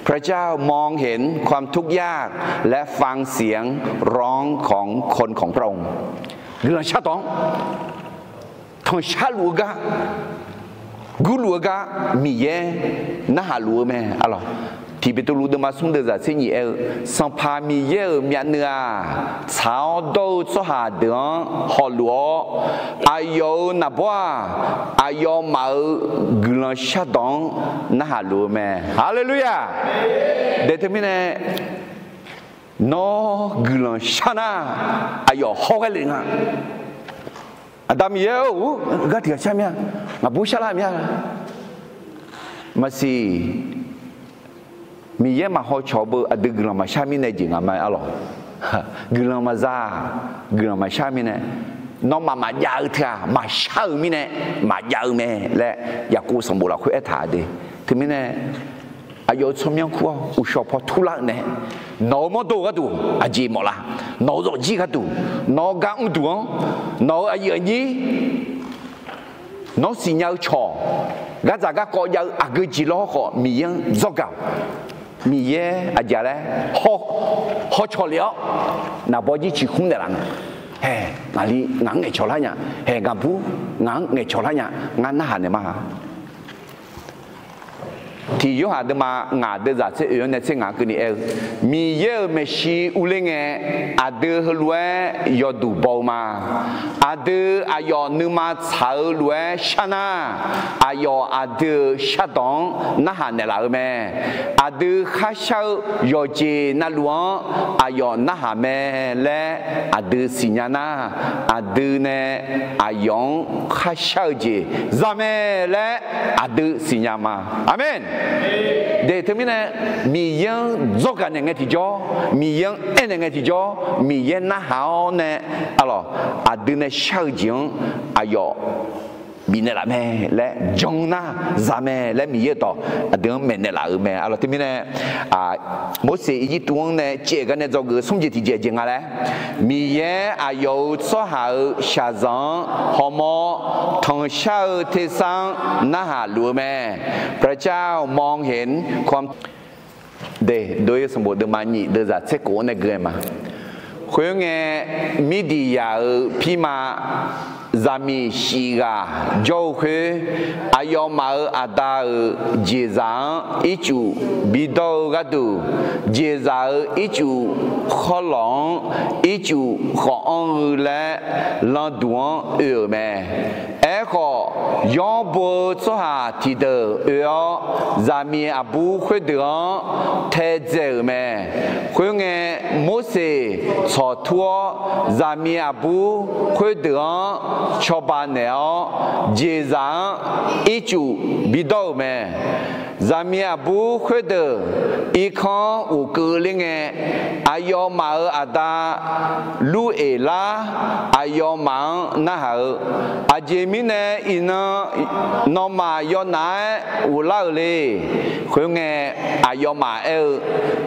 พระเจ้ามองเห็นความทุกข์ยากและฟังเสียงร้องของคนของพระองค์ Guiqlanq shardawq-anr tanqshar luf-eu gar, gurluf-eu gar Miqyaer narhaq luf-eu mae, arlawq. Tiq Beqtuvluv deuvma smr deuvzaq tser nyiq aer-eu, Sanqpaq Miqyaer-euq myavnuiv-aq, tsaq-awr dawr-eu tsawrhaq deuq-anr hawluf-awr, aqyawf-euq naqbawr-aq, aqyawfmaf-euq guiqlanq shardawq-anr narhaq luf-eu mae. Haleluya! Daeq teumirnae, nawr guiqlanq shar nar, aqyawf hawr ghae le nga. Aqda Miqyaer-or, gar tiqghaq shar mir-a, ngaqbur sharlar mir-a. Maqsiq, Miqyaer maqhaw cawq-eu beu aqdui guiqlanq maqshar mirnae jeq nga ma-aer arlawq. Guiqlanq maqza-aq, guiqlanq maqshar mirnae, nawmaf maqjav-eu teu-aq maqshar-eu mirnae, maqjav-eu mae laer Yaqkov sanqbof lafkhoer aertaq-a de. Teumirnae aqyawf-euq tsawrmyanr kur-awr uqshawq paw turlar-eu nae, nawq-euq mawrdo gharduq aqjeq mawf la? Nawq-euq zawqjir gharduq, nawq-euq gar mrduq-anr, nawq-euq aqyuif aqnyir, nawr siqnya-eu cawq, gardzaq garkawv jav-eu aqgeu jeq lawr khawf Miqyaer-anr dzawrgaq-awq. Miqyaer aqjeq laer haw, haw cawq lef-awr, naqbawr jir ciqkmr naeqlaf nga. Haeq, ngaqli ngaq-anr ngaeqcawq lar nya. Haeq, ngaqbur ngaq-anr ngaeqcawq lar nya. Ngar narhaq naeq ma. Tiq Yorhaq deuvma ngaq deuvzaq tser oeq-anr nae tser ngaq-anr keuvni aer-eu, Miqyaer-euq maeqshi urler ngae, aqdui heulof-aer yawduq baw-eu ma. Aqdui aqyawf nuima tsaq-eu lof-aer shar nar, aqyawf aqdui-euq shardawq-anr narhaq naeqlaf-eu mae. Aqdui kharshar-eu yawqjeq navluf-anr aqyawf narhaq mae laer aqdui siqnya nar, aqdui nae aqyawf-anr kharshar-eu jeq za mae laer aqdui siqnya ma. Aqmeq. De teumirnae, Miqyaer-anr dzawrgaq naeq ngae tiqjawr, Miqyaer-anr aernaeq ngae tiqjawr, Miqyaer narhaq-awr nae, arlawq, aqdui nae shar-eu jeq-anr aqyawf bifnaeq laf mae laer jan nar, za mae laer Miqyaer-eu dawq aqdui-anr maeqnaeq laf-euq mae. Arlawq, teumirnae, Morseq Irjirtuv-anr nae caev gar nae dzawgeuf-eu smr jeq tiqjeq jeq nga laer, Miqyaer aqyawf-euq tsawrhaq-euq shaqzanq-anr hawmawr tanqshar-eu tersar-anr narhaq luf-eu mae. พระเจ้ามองเห็นความ De, Dov-ir sanqbof deuvma nyiq deuvzaq tser kof-anr nae gui-aer ma. Khoerngae, Mirdiqyaq-euq pirma zaqmiq shif ghaq jawr-eu khoer, aqyawfmaf-euq aqda-euq jeqzaq-anr ircuf bidawr-eu gharduq, jeqzaq-euq ircuf khawrlawq-anr ircuf khawf anr-eu laer landuq-anr oe-euq mae. Aerkhawf, yawr bo-eu tsawrhaq tiqdeuq oe-awr, zaqmiq aqbur khoerdeuq-anr taedzae-euq mae. Khoerngae, Morseq tsawq tur-awr, zaqmiq aqbur khoerdeuq-anr cawba naeq-awr, jeqzaq-anr ircuf bidawr-euq mae. Zaqmiq aqbur khoerdeuq irkanr-anr ghofkeuv ler ngae, aqyawfmaf-euq aqda Lur-eq lar aqyawfmaf-anr narhaq-eu, Aqjeq mirnae iqnan nawmaf yawnaf-aer ghoflar-euq le? Khoerngae, aqyawfmaf aer-eu,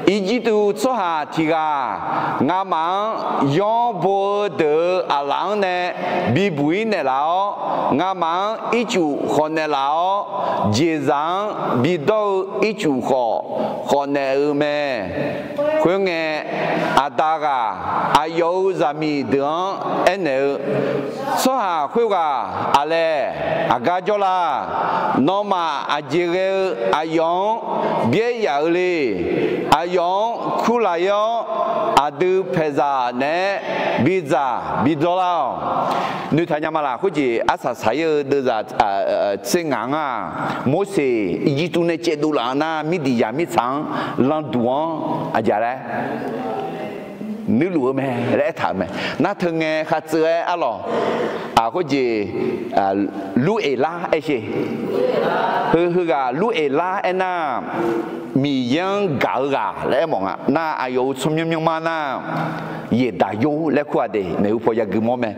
Irjirtuv tsawrhaq tiq ghaq ngamaf-anr yawr bo-eu deuq-euq aqlaf-anr nae bibuq-ir naeqlaf-awr, ngamaf-anr ircuf khawf naeqlaf-awr, jeqzaq-anr bidawr-eu ircuf khawf khawf naeq-eu mae. Khoerngae, aqda ghaq aqyawf-euq zaqmiq deuq-anr aernaeq-eu, Tsawrhaq khoerghaq aqlaeq aqgar jawrlar? Nawmaf aqjeq ghae-eu aqyawf-anr byaer yaf-eu le? Aqyawf-anr kurlaf-ir-awr, aqdui paeqzaq naeq-aer bidzaq bidawr lar-awq. Noeqtaq nya ma laq? Khoerjeq arsaq saq-ir-eu deuvzaq tser ngaq-anr-aq, Morseq Irjirtuv nae caevdov laf-eu nar, Mirdiqyaq mirtsaq-anr landuq-anr aqjeq laer nuirluf-eu mae laer aertaq-euq mae. Nar teu ngae khartseuv-aer arlawq, khoerjeq, Lur-eq lar aer sher. Heu heughaq Lur-eq lar aernar, Miqyaer-anr gaq-eu ghaq laer aermawf nga. Nar aqyawf-euq tsawrmyanr myanrma nar, Yaeqdaq Yor laer kur-aq de, maeqhu paw yagui mawr mae.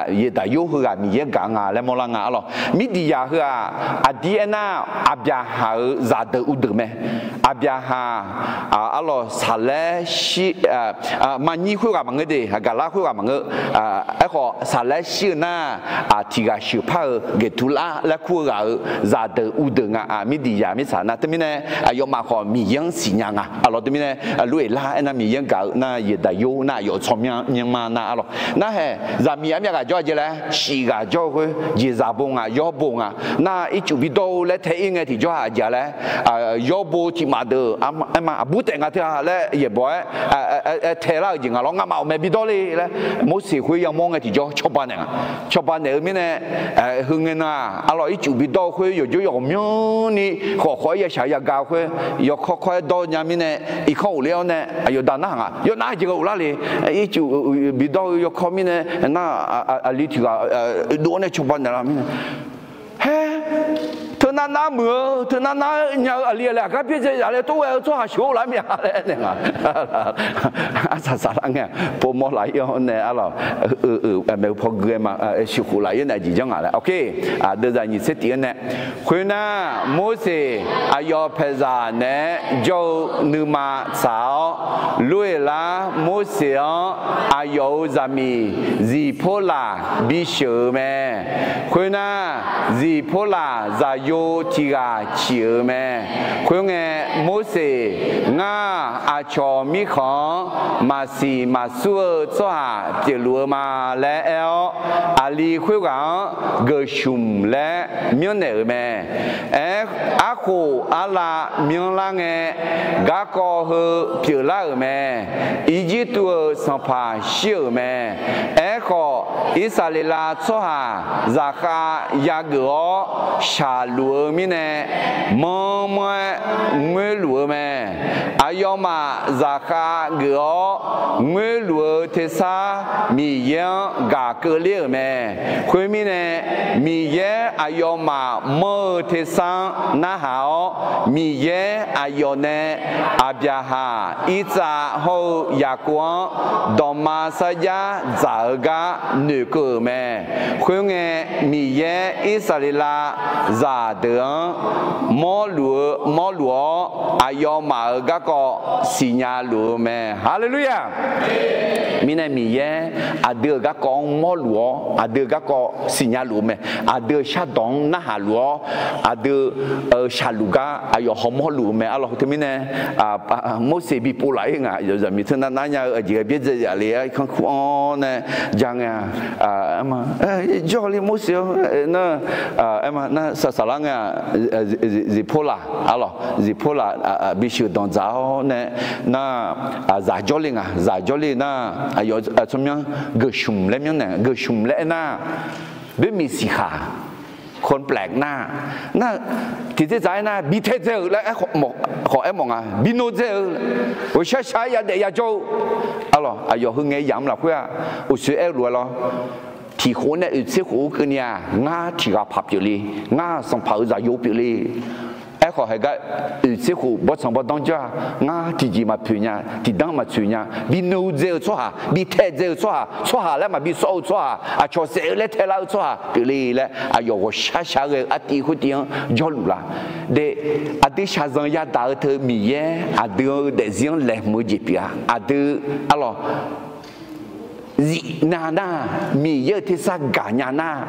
Yaeqdaq Yor heughaq Miqyaer gaq-eu nga laer mawrlar nga arlawq. Mirdiqyaq heughaq aqdir aernar, Aqbyaqhaq-euq zaqdeuq uvdeuq mae. Aqbyaqhaq, arlawq, saqlaer shir, maqnyir khoerghaq maqngeur de, Haqgaqlar khoerghaq maqngeur. Aerkhawf, saqlaer shir-eu nar, tiq ghaq sheuqpar-eu Geqtular laer kur-eu ghaq-euq zaqdeuq uvdeuq nga. Mirdiqyaq mirtsaq nar, teumirnae aqyawfmaf khawf Miqyaer-anr siqnya nga. Arlawq, teumirnae Lur-eq lar aernar, Miqyaer-anr gaq-eu nar, Yaeqdaq Yor nar, aqyawf-euq tsawrmyanr myanrma nar arlawq. Narhaeq zaqmiq armyav ghaq jawr-a jeq laer, shif ghaq jawr-eu khoer jeqzaq bo nga, yawr bo nga. Nar ircuf bidawr-eu laer tae-ir ngae tiqjawr-aq aqjeq laer, yawr bo tiq maf deuq aerma, aqbur taef nga teu-a laer yaeqbawq-aer tae lar-eu jeq nga lawr. Ngamaf ghawqmae bidawr le laer Morseq khoer yamawr ngae tiqjawr cawba naeq nga. Cawba naeq-eu mirnae, heu ngae nan-aq arlawq, ircuf bidawr-eu khoer yawqjawr yawqmyanrni khawf khawf-aer yashaq-eu yagaq-eu khoer, yawkawr kawr-aer dawr nya mirnae, irkanr ghofler-awr nae aqyawf da narhaq nga. Yawnar jeq ghae ghoflar le. Ircuf bidawr-eu yawkawr mirnae nar, aqli tiq ghaq dov-awr nae cawba naeqlar mirnae, haer, teu nar nar muiq-eu teunar nar nya-eu aqli aqli aqgar byaerdzae zaf laer tov ghae-eu tsawrhaq sheuq-eu laf mya laer aernaeq nga. Arsaq saflar ngae-aq, povmawr laf-ir-awr nae arlawq, maeqhu paw gui-aer ma, sheuq khof laf-ir nae aqjeq janr nga laer. Oke, deuvzaq nyiq tser tif-anr nae, khoernar, Morseq aqyawf paeqzaq naeq-aer jawr-eu nuima tsaq-awr, Loeqlar Morseq-anr aqyawf-euq zaqmiq Ziqporlaq bisheuq-eu mae. Khoernar, Ziqporlaq zaqyo tiq ghaq ciq-euq mae. Khoerngae, Morseq, Ngar aqcawq mirkhanq-anr maqsiq maqsur-eu tsawrhaq pyeufluf-eu ma laer aer-awr, aqli khoerghaq-anr Geqshumq laer myanrnaeq-euq mae. Aer, arkhof arlav myanrlar ngae, garkawv heu pyeuflar-euq mae. Irjirtuv-euq sanqpaq shir-euq mae. Aerkhawf, Irsaqleqlav tsawrhaq zaqkhav yageuf-awr shaqluf-eu mirnae, manr manr-aer ngoerluf-eu mae. Aqyawfmaf zaqkhav geuf-awr ngoerluf-eu tersar Miqyaer-anr gaq keuvler-euq mae. Khoermirnae, Miqyaer aqyawfmaf manr-eu tersar-anr narhaq-awr, Miqyaer aqyawf nae Aqbyaqhaq, Irtsav hawr-eu Yaqkov-anr dawqma sarjax dzaq-eu gar noeqkeuv-euq mae. Khoerngae, Miqyaer Irsaqleqlav zaqdeuq-anr mawrluf-eu, mawrluf-awr, aqyawfmaf-euq garkawv siqnya luf-eu mae. Haleluya! Mirnae Miqyaer aqdui-euq garkawv-anr mawrluf-awr, aqdui-euq garkawv siqnya luf-eu mae. Aqdui-euq shardawq-anr narhaq luf-awr, aqdui-euq shaqluf gar aqyawf hawmawr luf-eu mae. Arlawq, teumirnae Morseq bi pov laf-ir nga, zaqmiq teunar nar nya-eu aqjeq ghae byaerdzae zaf le-aer kanrkur-anr nae ja ngae-a, jawrle Morseq-anr nar, aer ma nar saqsaqlar ngae-a, Ziqporlaq, arlawq, Ziqporlaq bisheuq danqdzaq-awr nae nar, zaq jawrle nga, zaq jawrle nar, aqyawf tsawrmyanr Geqshumq laer myanrnaeq, Geqshumq laer aernar, boermiq siqkhaq, complex nar, nar, tiqdzer dzaq-aer nar bi taedzae-euq laer khawf aermawf nga, bi nodzae-eu, ghawqshar shar-aer yadaef yajawr-eu, arlawq, aqyawf heungae yamq lafkhoer-aq, uqshoe aer-eu lof-aer lawr, tiq khof nae oeq tser khof-eu keuvni-aq, ngar tiq ghaq paq pyeufle, ngar sanqpaq-euq zaqyo pyeufle. Aerkhawf haegar oeq tser khof bawrtsanq bawrdanr jawr-aq, ngar tiqjeq maqpoeq nya, tiqdanr maqtsoeq nya, bi noeqdzae-eu tsawrhaq, bi taedzae-eu tsawrhaq, tsawrhaq laer maqbi sawr-eu tsawrhaq, aqcawq saef-eu laer taelar-eu tsawrhaq pyeufle laer, aqyawf ghawqshar shar ghae-eu artiv khoertiv-anr jawrluf la. De, aqdui shaqzanq yadaq-eu teu Miqyaer aqdui-euq daefzir-anr laeqhmq-eu jeq pyeuf-a. Aqdui, arlawq, zifnav nar, Miqyaer-euq tersar gaqnya nar,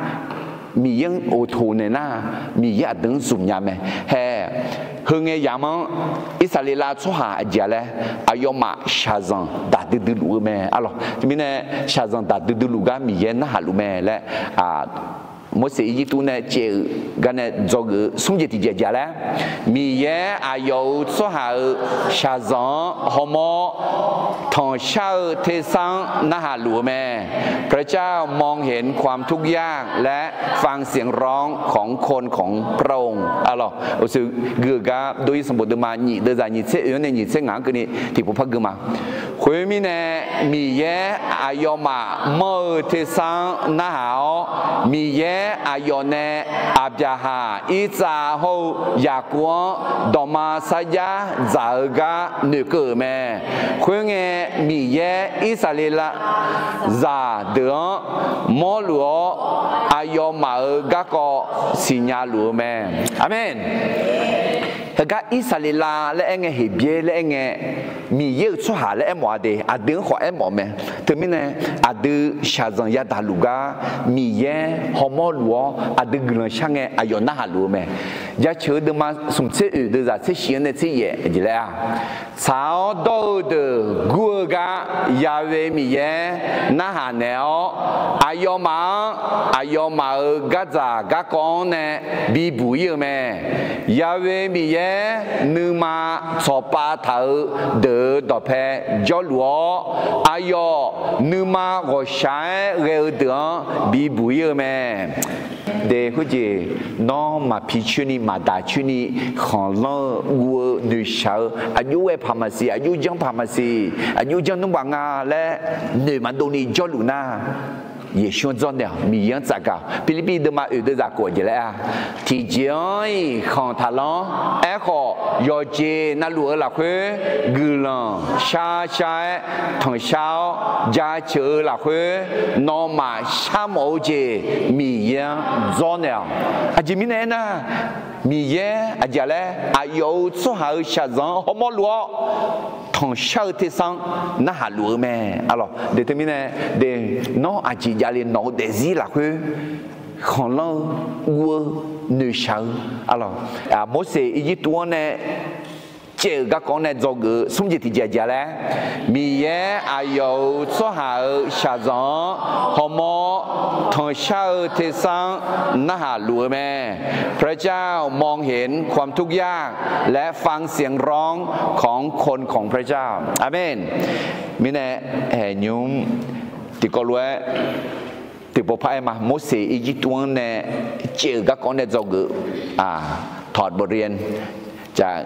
Miqyaer-anr ghoftoq naeq nar, Miqyaer aqdui-anr zmqnya mae. Hae, heungae yamq-anr Irsaqleqlav tsawrhaq aqjeq-a laer, aqyawfmaf shaqzanq daq duidui luf-eu mae. Arlawq, teumirnae shaqzanq daq duidui luf gar Miqyaer narhaq luf mae laer, Morseq Irjirtuv nae caev-euq garnae dzawgeuf-eu smr jeq tiqjeq aqjeq-a laer, Miqyaer aqyawf-euq tsawrhaq-euq shaqzanq-anr hawmawr, tanqshar-eu tersar-anr narhaq luf-eu mae. พระเจ้ามองเห็นความทุกข์ยาก และฟังเสียงร้องของคนของพระองค์ Arlawq, uqshoe gui-eu gar dov-ir sanqbof deuvma nyiq deuvzaq nyiq tser oeq-anr nae nyiq tser ngaq-anr keuvni tiqpov par gui ma. Khoermirnae, Miqyaer aqyawfmaf manr-eu tersar-anr narhaq-awr, Miqyaer aqyawf nae Aqbyaqhaq, Irtsav hawr-eu Yaqkov-anr dawqma sarjax dzaq-eu gar noeqkeuv-euq mae. Khoerngae, Miqyaer Irsaqleqlav zaqdeuq-anr mawrluf-awr, aqyawfmaf-euq garkawv siqnya luf-eu mae. Aqmeq. Heugar Irsaqleqlav laer aerngae, Heqbyaer laer aerngae, Miqyaer-euq tsawrhaq laer aermawf-a de, aqdui-anr khawf aermawf mae. Teumirnae, aqdui shaqzanq yadaq luf gar Miqyaer hawmawr luf-awr, aqdui guiqlanq shar ngae aqyawf narhaq luf-eu mae. Jaceuq-eu deuvma smq tser oeq deuvzaq tser shif-anr nae tser yaef jeq laer-a, tsaq-awr dawr-eu deuq gur-eu gar Ya'we Miqyaer narhaq naeq-awr, aqyawfmaf-anr aqyawfmaf-euq gardzaq garkawv-anr nae bibuq-ir-eu mae. Ya'we Miqyaer nuima tsawqpav taq-eu deuq-euq dawqpae jawrluf-awr, aqyawf nuima ghawqshaq-aer ghae-eu deuq-anr bibuq-ir-eu mae. De khoerjeq, nawr maqpi coerni maqdaq coerni khanqlanr-eu guv-eu noeqshaq-eu aqjox ghae paq maqsiq, aqjox janr paq maqsiq, aqjox janr nmr baf nga laer noeq maqdov ni jawrluf nar, Yeqsur-anr dzawrnaeq-awq, Miqyaer-anr tsafgaq-awq. Pirlirpiv deuvma oeq deuvzaq khof-aq jeq laer-a, tiqjeq-anr-iq khanq taqlanr. Aerkhawf, yawqjeq navluf-eu lafkhoer guiqlanq shar shar-aer tanqshar-awr, jaceuq-eu lafkhoer nawmaf sharmawf-eu jeq Miqyaer-anr dzawrnaeq-awq. Aqjeq mirnae aernar, Miqyaer aqjeq laer aqyawf-euq tsawrhaq-euq shaqzanq-anr hawmawr luf-awr, tanqshar-eu tersar-anr narhaq luf-eu mae. Aqlawq, de teumirnae, de, nawr aqjeq javle nawq-eu daefzir lafkhoer khanqlanr-eu, guv-eu, noeqshaq-eu, aqlawq, Morseq Irjirtuv-anr nae caev-euq garkawv-anr nae dzawgeuf-eu smr jeq tiqjeq aqjeq laer, Miqyaer aqyawf-euq tsawrhaq-euq shaqzanq-anr hawmawr, tanqshar-eu tersar-anr narhaq luf-eu mae. พระเจ้ามองเห็นความทุกข์ยากและฟังเสียงร้องของคนของพระเจ้า อาเมน Mirnae, haeqnymr tiqkawv lof-aer tiqpov par-aer ma, Morseq Irjirtuv-anr nae caev-euq garkawv-anr nae dzawgeuf-eu, ถอดบทเรียนจาก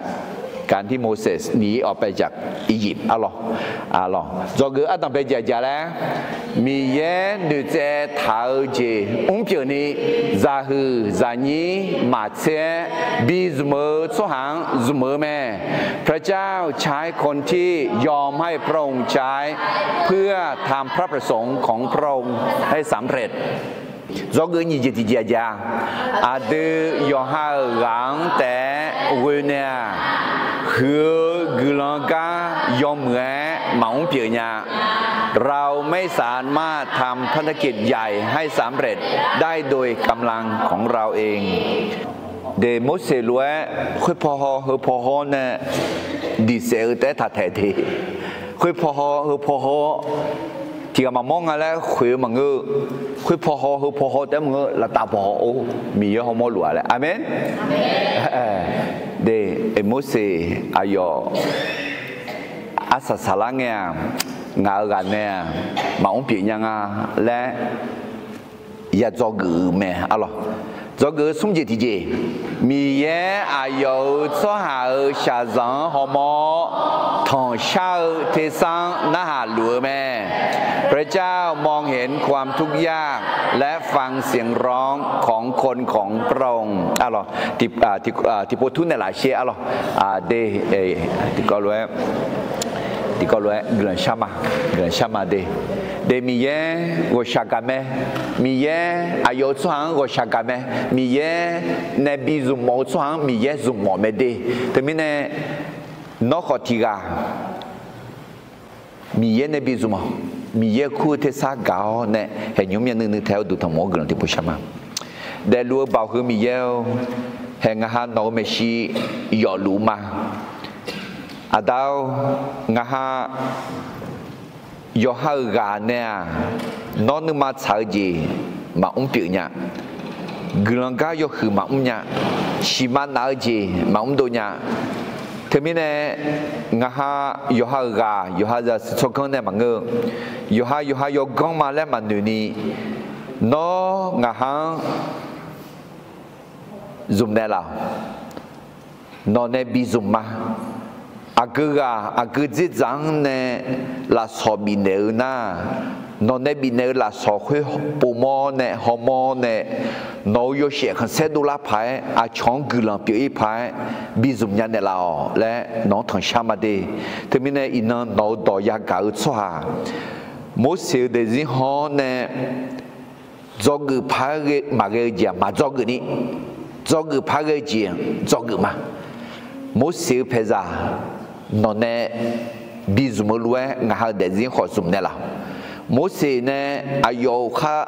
การที่โมเสสหนีออกไปจากอียิปต์ Aqlawq, aqlawq, dzawgeuf-eu ardanq bae jaqjaq laer, Miqyaer noeqtsaev taq-eu jeq mrpyeuf ni, zaqhuiq zaqnyir maqtser-aer bi zmq-eu tsawrhaq-anr zmq-eu mae. พระเจ้าใช้คนที่ยอมให้พระองค์ใช้ เพื่อทำพระประสงค์ของพระองค์ให้สำเร็จ Dzawgeuf nyiq jeq tiqjeq aqjeq-a, aqdui yawqha-euq ghaq-anr taef-aer ghoe nae-aq, huiq-eu guiqlanq gar yawmuiq-aer maqmr pyeuf nya. เราไม่สามารถทำภารกิจใหญ่ให้สำเร็จได้โดยกำลังของเราเอง De Morseq lof-aer khoer paw haw heu paw haw-awr nae diqsaef-eu taef-aer taq taeq de. Khoer paw haw heu paw haw-awr tiqghaq maqmawr nga laer khoeq-eu maqngeur-eu. Khoer paw haw heu paw haw taef-aer maqngeur, laftav paw haw-or, Miqyaer hawmawr luf-a laer. Aqmeq. De, Morseq aqyawf arsaq saqlar ngae-aq, ngaq-euq ghaq nae-aq, maqmr pyeuf nya nga laer ya dzawgeuf-eu mae. Aqlawq, dzawgeuf-eu smr jeq tiqjeq, Miqyaer aqyawf-euq tsawrhaq-euq shaqzanq-anr hawmawr-awr, tanqshar-eu tersar-anr narhaq luf-eu mae. พระเจ้ามองเห็นความทุกข์ยากและฟังเสียงร้องของคนของพระองค์ Aqlawq, tiqpov tur naeqlaf sher. Aqlawq, de, tiqkawv lof-aer tiqkawv lof-aer guiqlanq shar ma, guiqlanq shar ma de. De Miqyaer ghawqshaq gaq mae. Miqyaer aqyawf-euq tsawrhaq-anr ghawqshaq gaq mae. Miqyaer nae bi zmq mawf-eu tsawrhaq-anr Miqyaer zmq mawf mae de. Teumirnae nawr khawf tiqghaq Miqyaer nae bi zmq-awq. Miqyaer kur-eu tersar gaq-awr nae haeqnymr myavnuiv nuiv tae-awr duq tanqmawf-awr guiqlanq tiqpov shar ma. Daefluf-eu baoq heu Miqyaer-or, haeq ngaq ha nawq-euq maeqshi yawfluf ma. Aqda-or, ngaq ha yawqha-euq ghaq nae-aq, nawr nuima tsaq-eu jeq maqmr pyeuf nya. Guiqlanq gar yawhuiq maqmr nya. Siqma naf-eu jeq maqmr dov nya. Teumirnae ngaq ha yawqha-euq ghaq yawqha zaqsiq tsawrganr nae maqngeur-eu, yawqha yawqha yawganr ma laer maqnoeqni, nawr ngaq ha-anr zmq naeqlaf-awq. Nawq nae bi zmq ma. Aqgeu ghaq aqgeu dzerdzaq-anr nae lafsawq bifnaeq-eu nar, nawq nae bifnaeq-eu lafsawq khoer povmawr nae hawmawr nae, nawq-euq yawshaef khanqsaer dovlar paq-aer aqcawq-anr guiqlanq pyeuf-ir paq-aer bi zmq nya naeqlaf-awq laer nawq-anr tanqshar ma de. Teumirnae iqnan nawq-euq dawq yagaq-eu tsawrhaq Morseq-euq daefzir haw-awr nae dzawgeuf paq-aer maqghae-eu jeq-aq maqdzawgeuf ni, dzawgeuf paq-aer ghae-eu jeq dzawgeuf ma. Morseq-euq paeqzaq nawq nae bi zmq-eu lof-aer ngaq ha-euq daefzir khawf zmq naeqlaf-awq. Morseq nae aqyawf-euq khar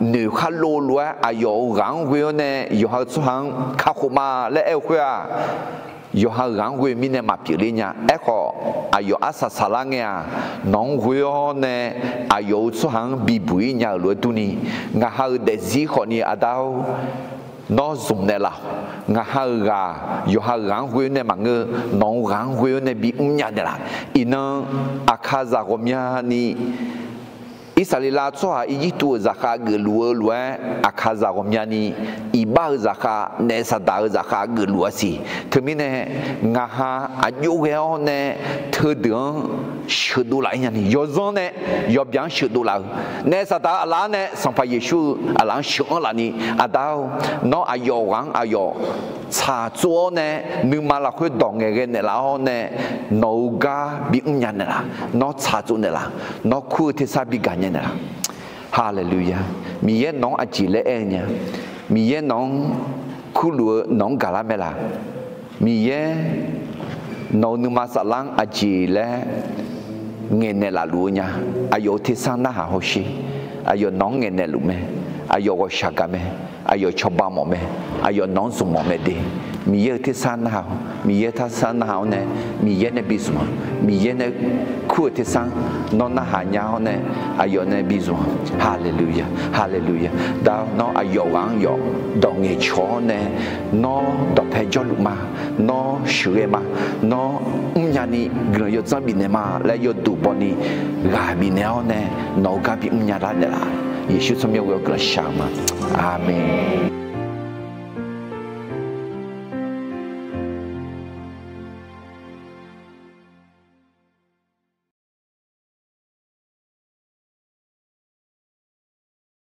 noeq khar lov lof-aer aqyawf-euq ghaq-anr ghoe-awr nae yawqha-euq tsawrhaq-anr kakhof ma laer aer-eu khoer-aq, yawqha-euq ghaq-anr ghoe mirnae maqpyeuf ler nya. Aerkhawf, aqyawf arsaq saqlar ngae-aq, nawq-anr ghoe-awr nae aqyawf-euq tsawrhaq-anr bibuq-ir nya-euq lof-aer durni, ngaq ha-euq daefzir khawfni aqda-or, nawr zmq naeqlaf-awq. Ngaq ha-euq ghaq yawqha-euq ghaq-anr ghoe-awr nae maqngeur, nawq-euq ghaq-anr ghoe-awr nae bimr nya naeqlaf. Iqnan aqkazaq ghawqmyani Irsaqleqlav tsawrhaq Irjirtuv-euq zaqkhav geufluf-eu lof-aer, aqkaqzaq ghawqmyani iqbax-euq zaqkhav, naef Saqdaq-euq zaqkhav geufluf-a siq. Teumirnae, ngaqha aqjox ghae-awr nae teudeuq-anr sheuqdov laf-ir nyani, yawzanr nae yawbyav-anr sheuqdov laf-euq, naef Saqdaq-euq aqlaf-anr nae Sanqpaq Yeqsur-euq aqlaf-anr sheuq-anr lafni, Aqda-or, nawr aqyawf ghaq-anr aqyawf tsaqtsov-awr nae, nuima lafkhoer dawq ngaeqghae naeqlaf-awr nae, nawq-euq gar bimr nya naeqlaf, nawr tsaqtsov naeqlaf, nawr kur-eu tersar bigaq nya naeqlaf. Haleluya! Miqyaer nawq-anr aqjeq laer aer-eu nya? Miqyaer nawq-anr kurluf-eu nawq-anr gaqlar mae laq? Miqyaer nawq-euq nuima saflar-anr aqjeq laer ngaeqnaeq laf luf-eu nya? Aqyawf-euq tersar narhaq hawsher. Aqyawf nawq-anr ngaeqnaeq luf mae. Aqyawf ghawqshaq gaq mae. Aqyawf cawba mawf mae. Aqyawf nawq-anr zmq mawf mae de. Miqyaer-euq tersar narhaq-awr, Miqyaer tersar narhaq-awr nae, Miqyaer nae bizmq-a. Miqyaer nae kur-euq tersar-anr nawr narhaq nya-awr nae, aqyawf nae bizmq-a. Haleluya, haleluya. Da nawr aqyawf ghaq-anr yawf dawq ngaeqcawq-awr nae, nawr dawqpae jawrluf ma, nawr sheuqghae ma, nawr mrnya ni guiqlanq yawdzanr bifnaeq ma laer yawduq bawni ghaq bifnaeq-awr nae, nawq-euq gar bimr nya lar naeqlaf. Yeqsur tsawrmyanr ghoe-awr guiqlanq shaq-eu ma. Aqmeq.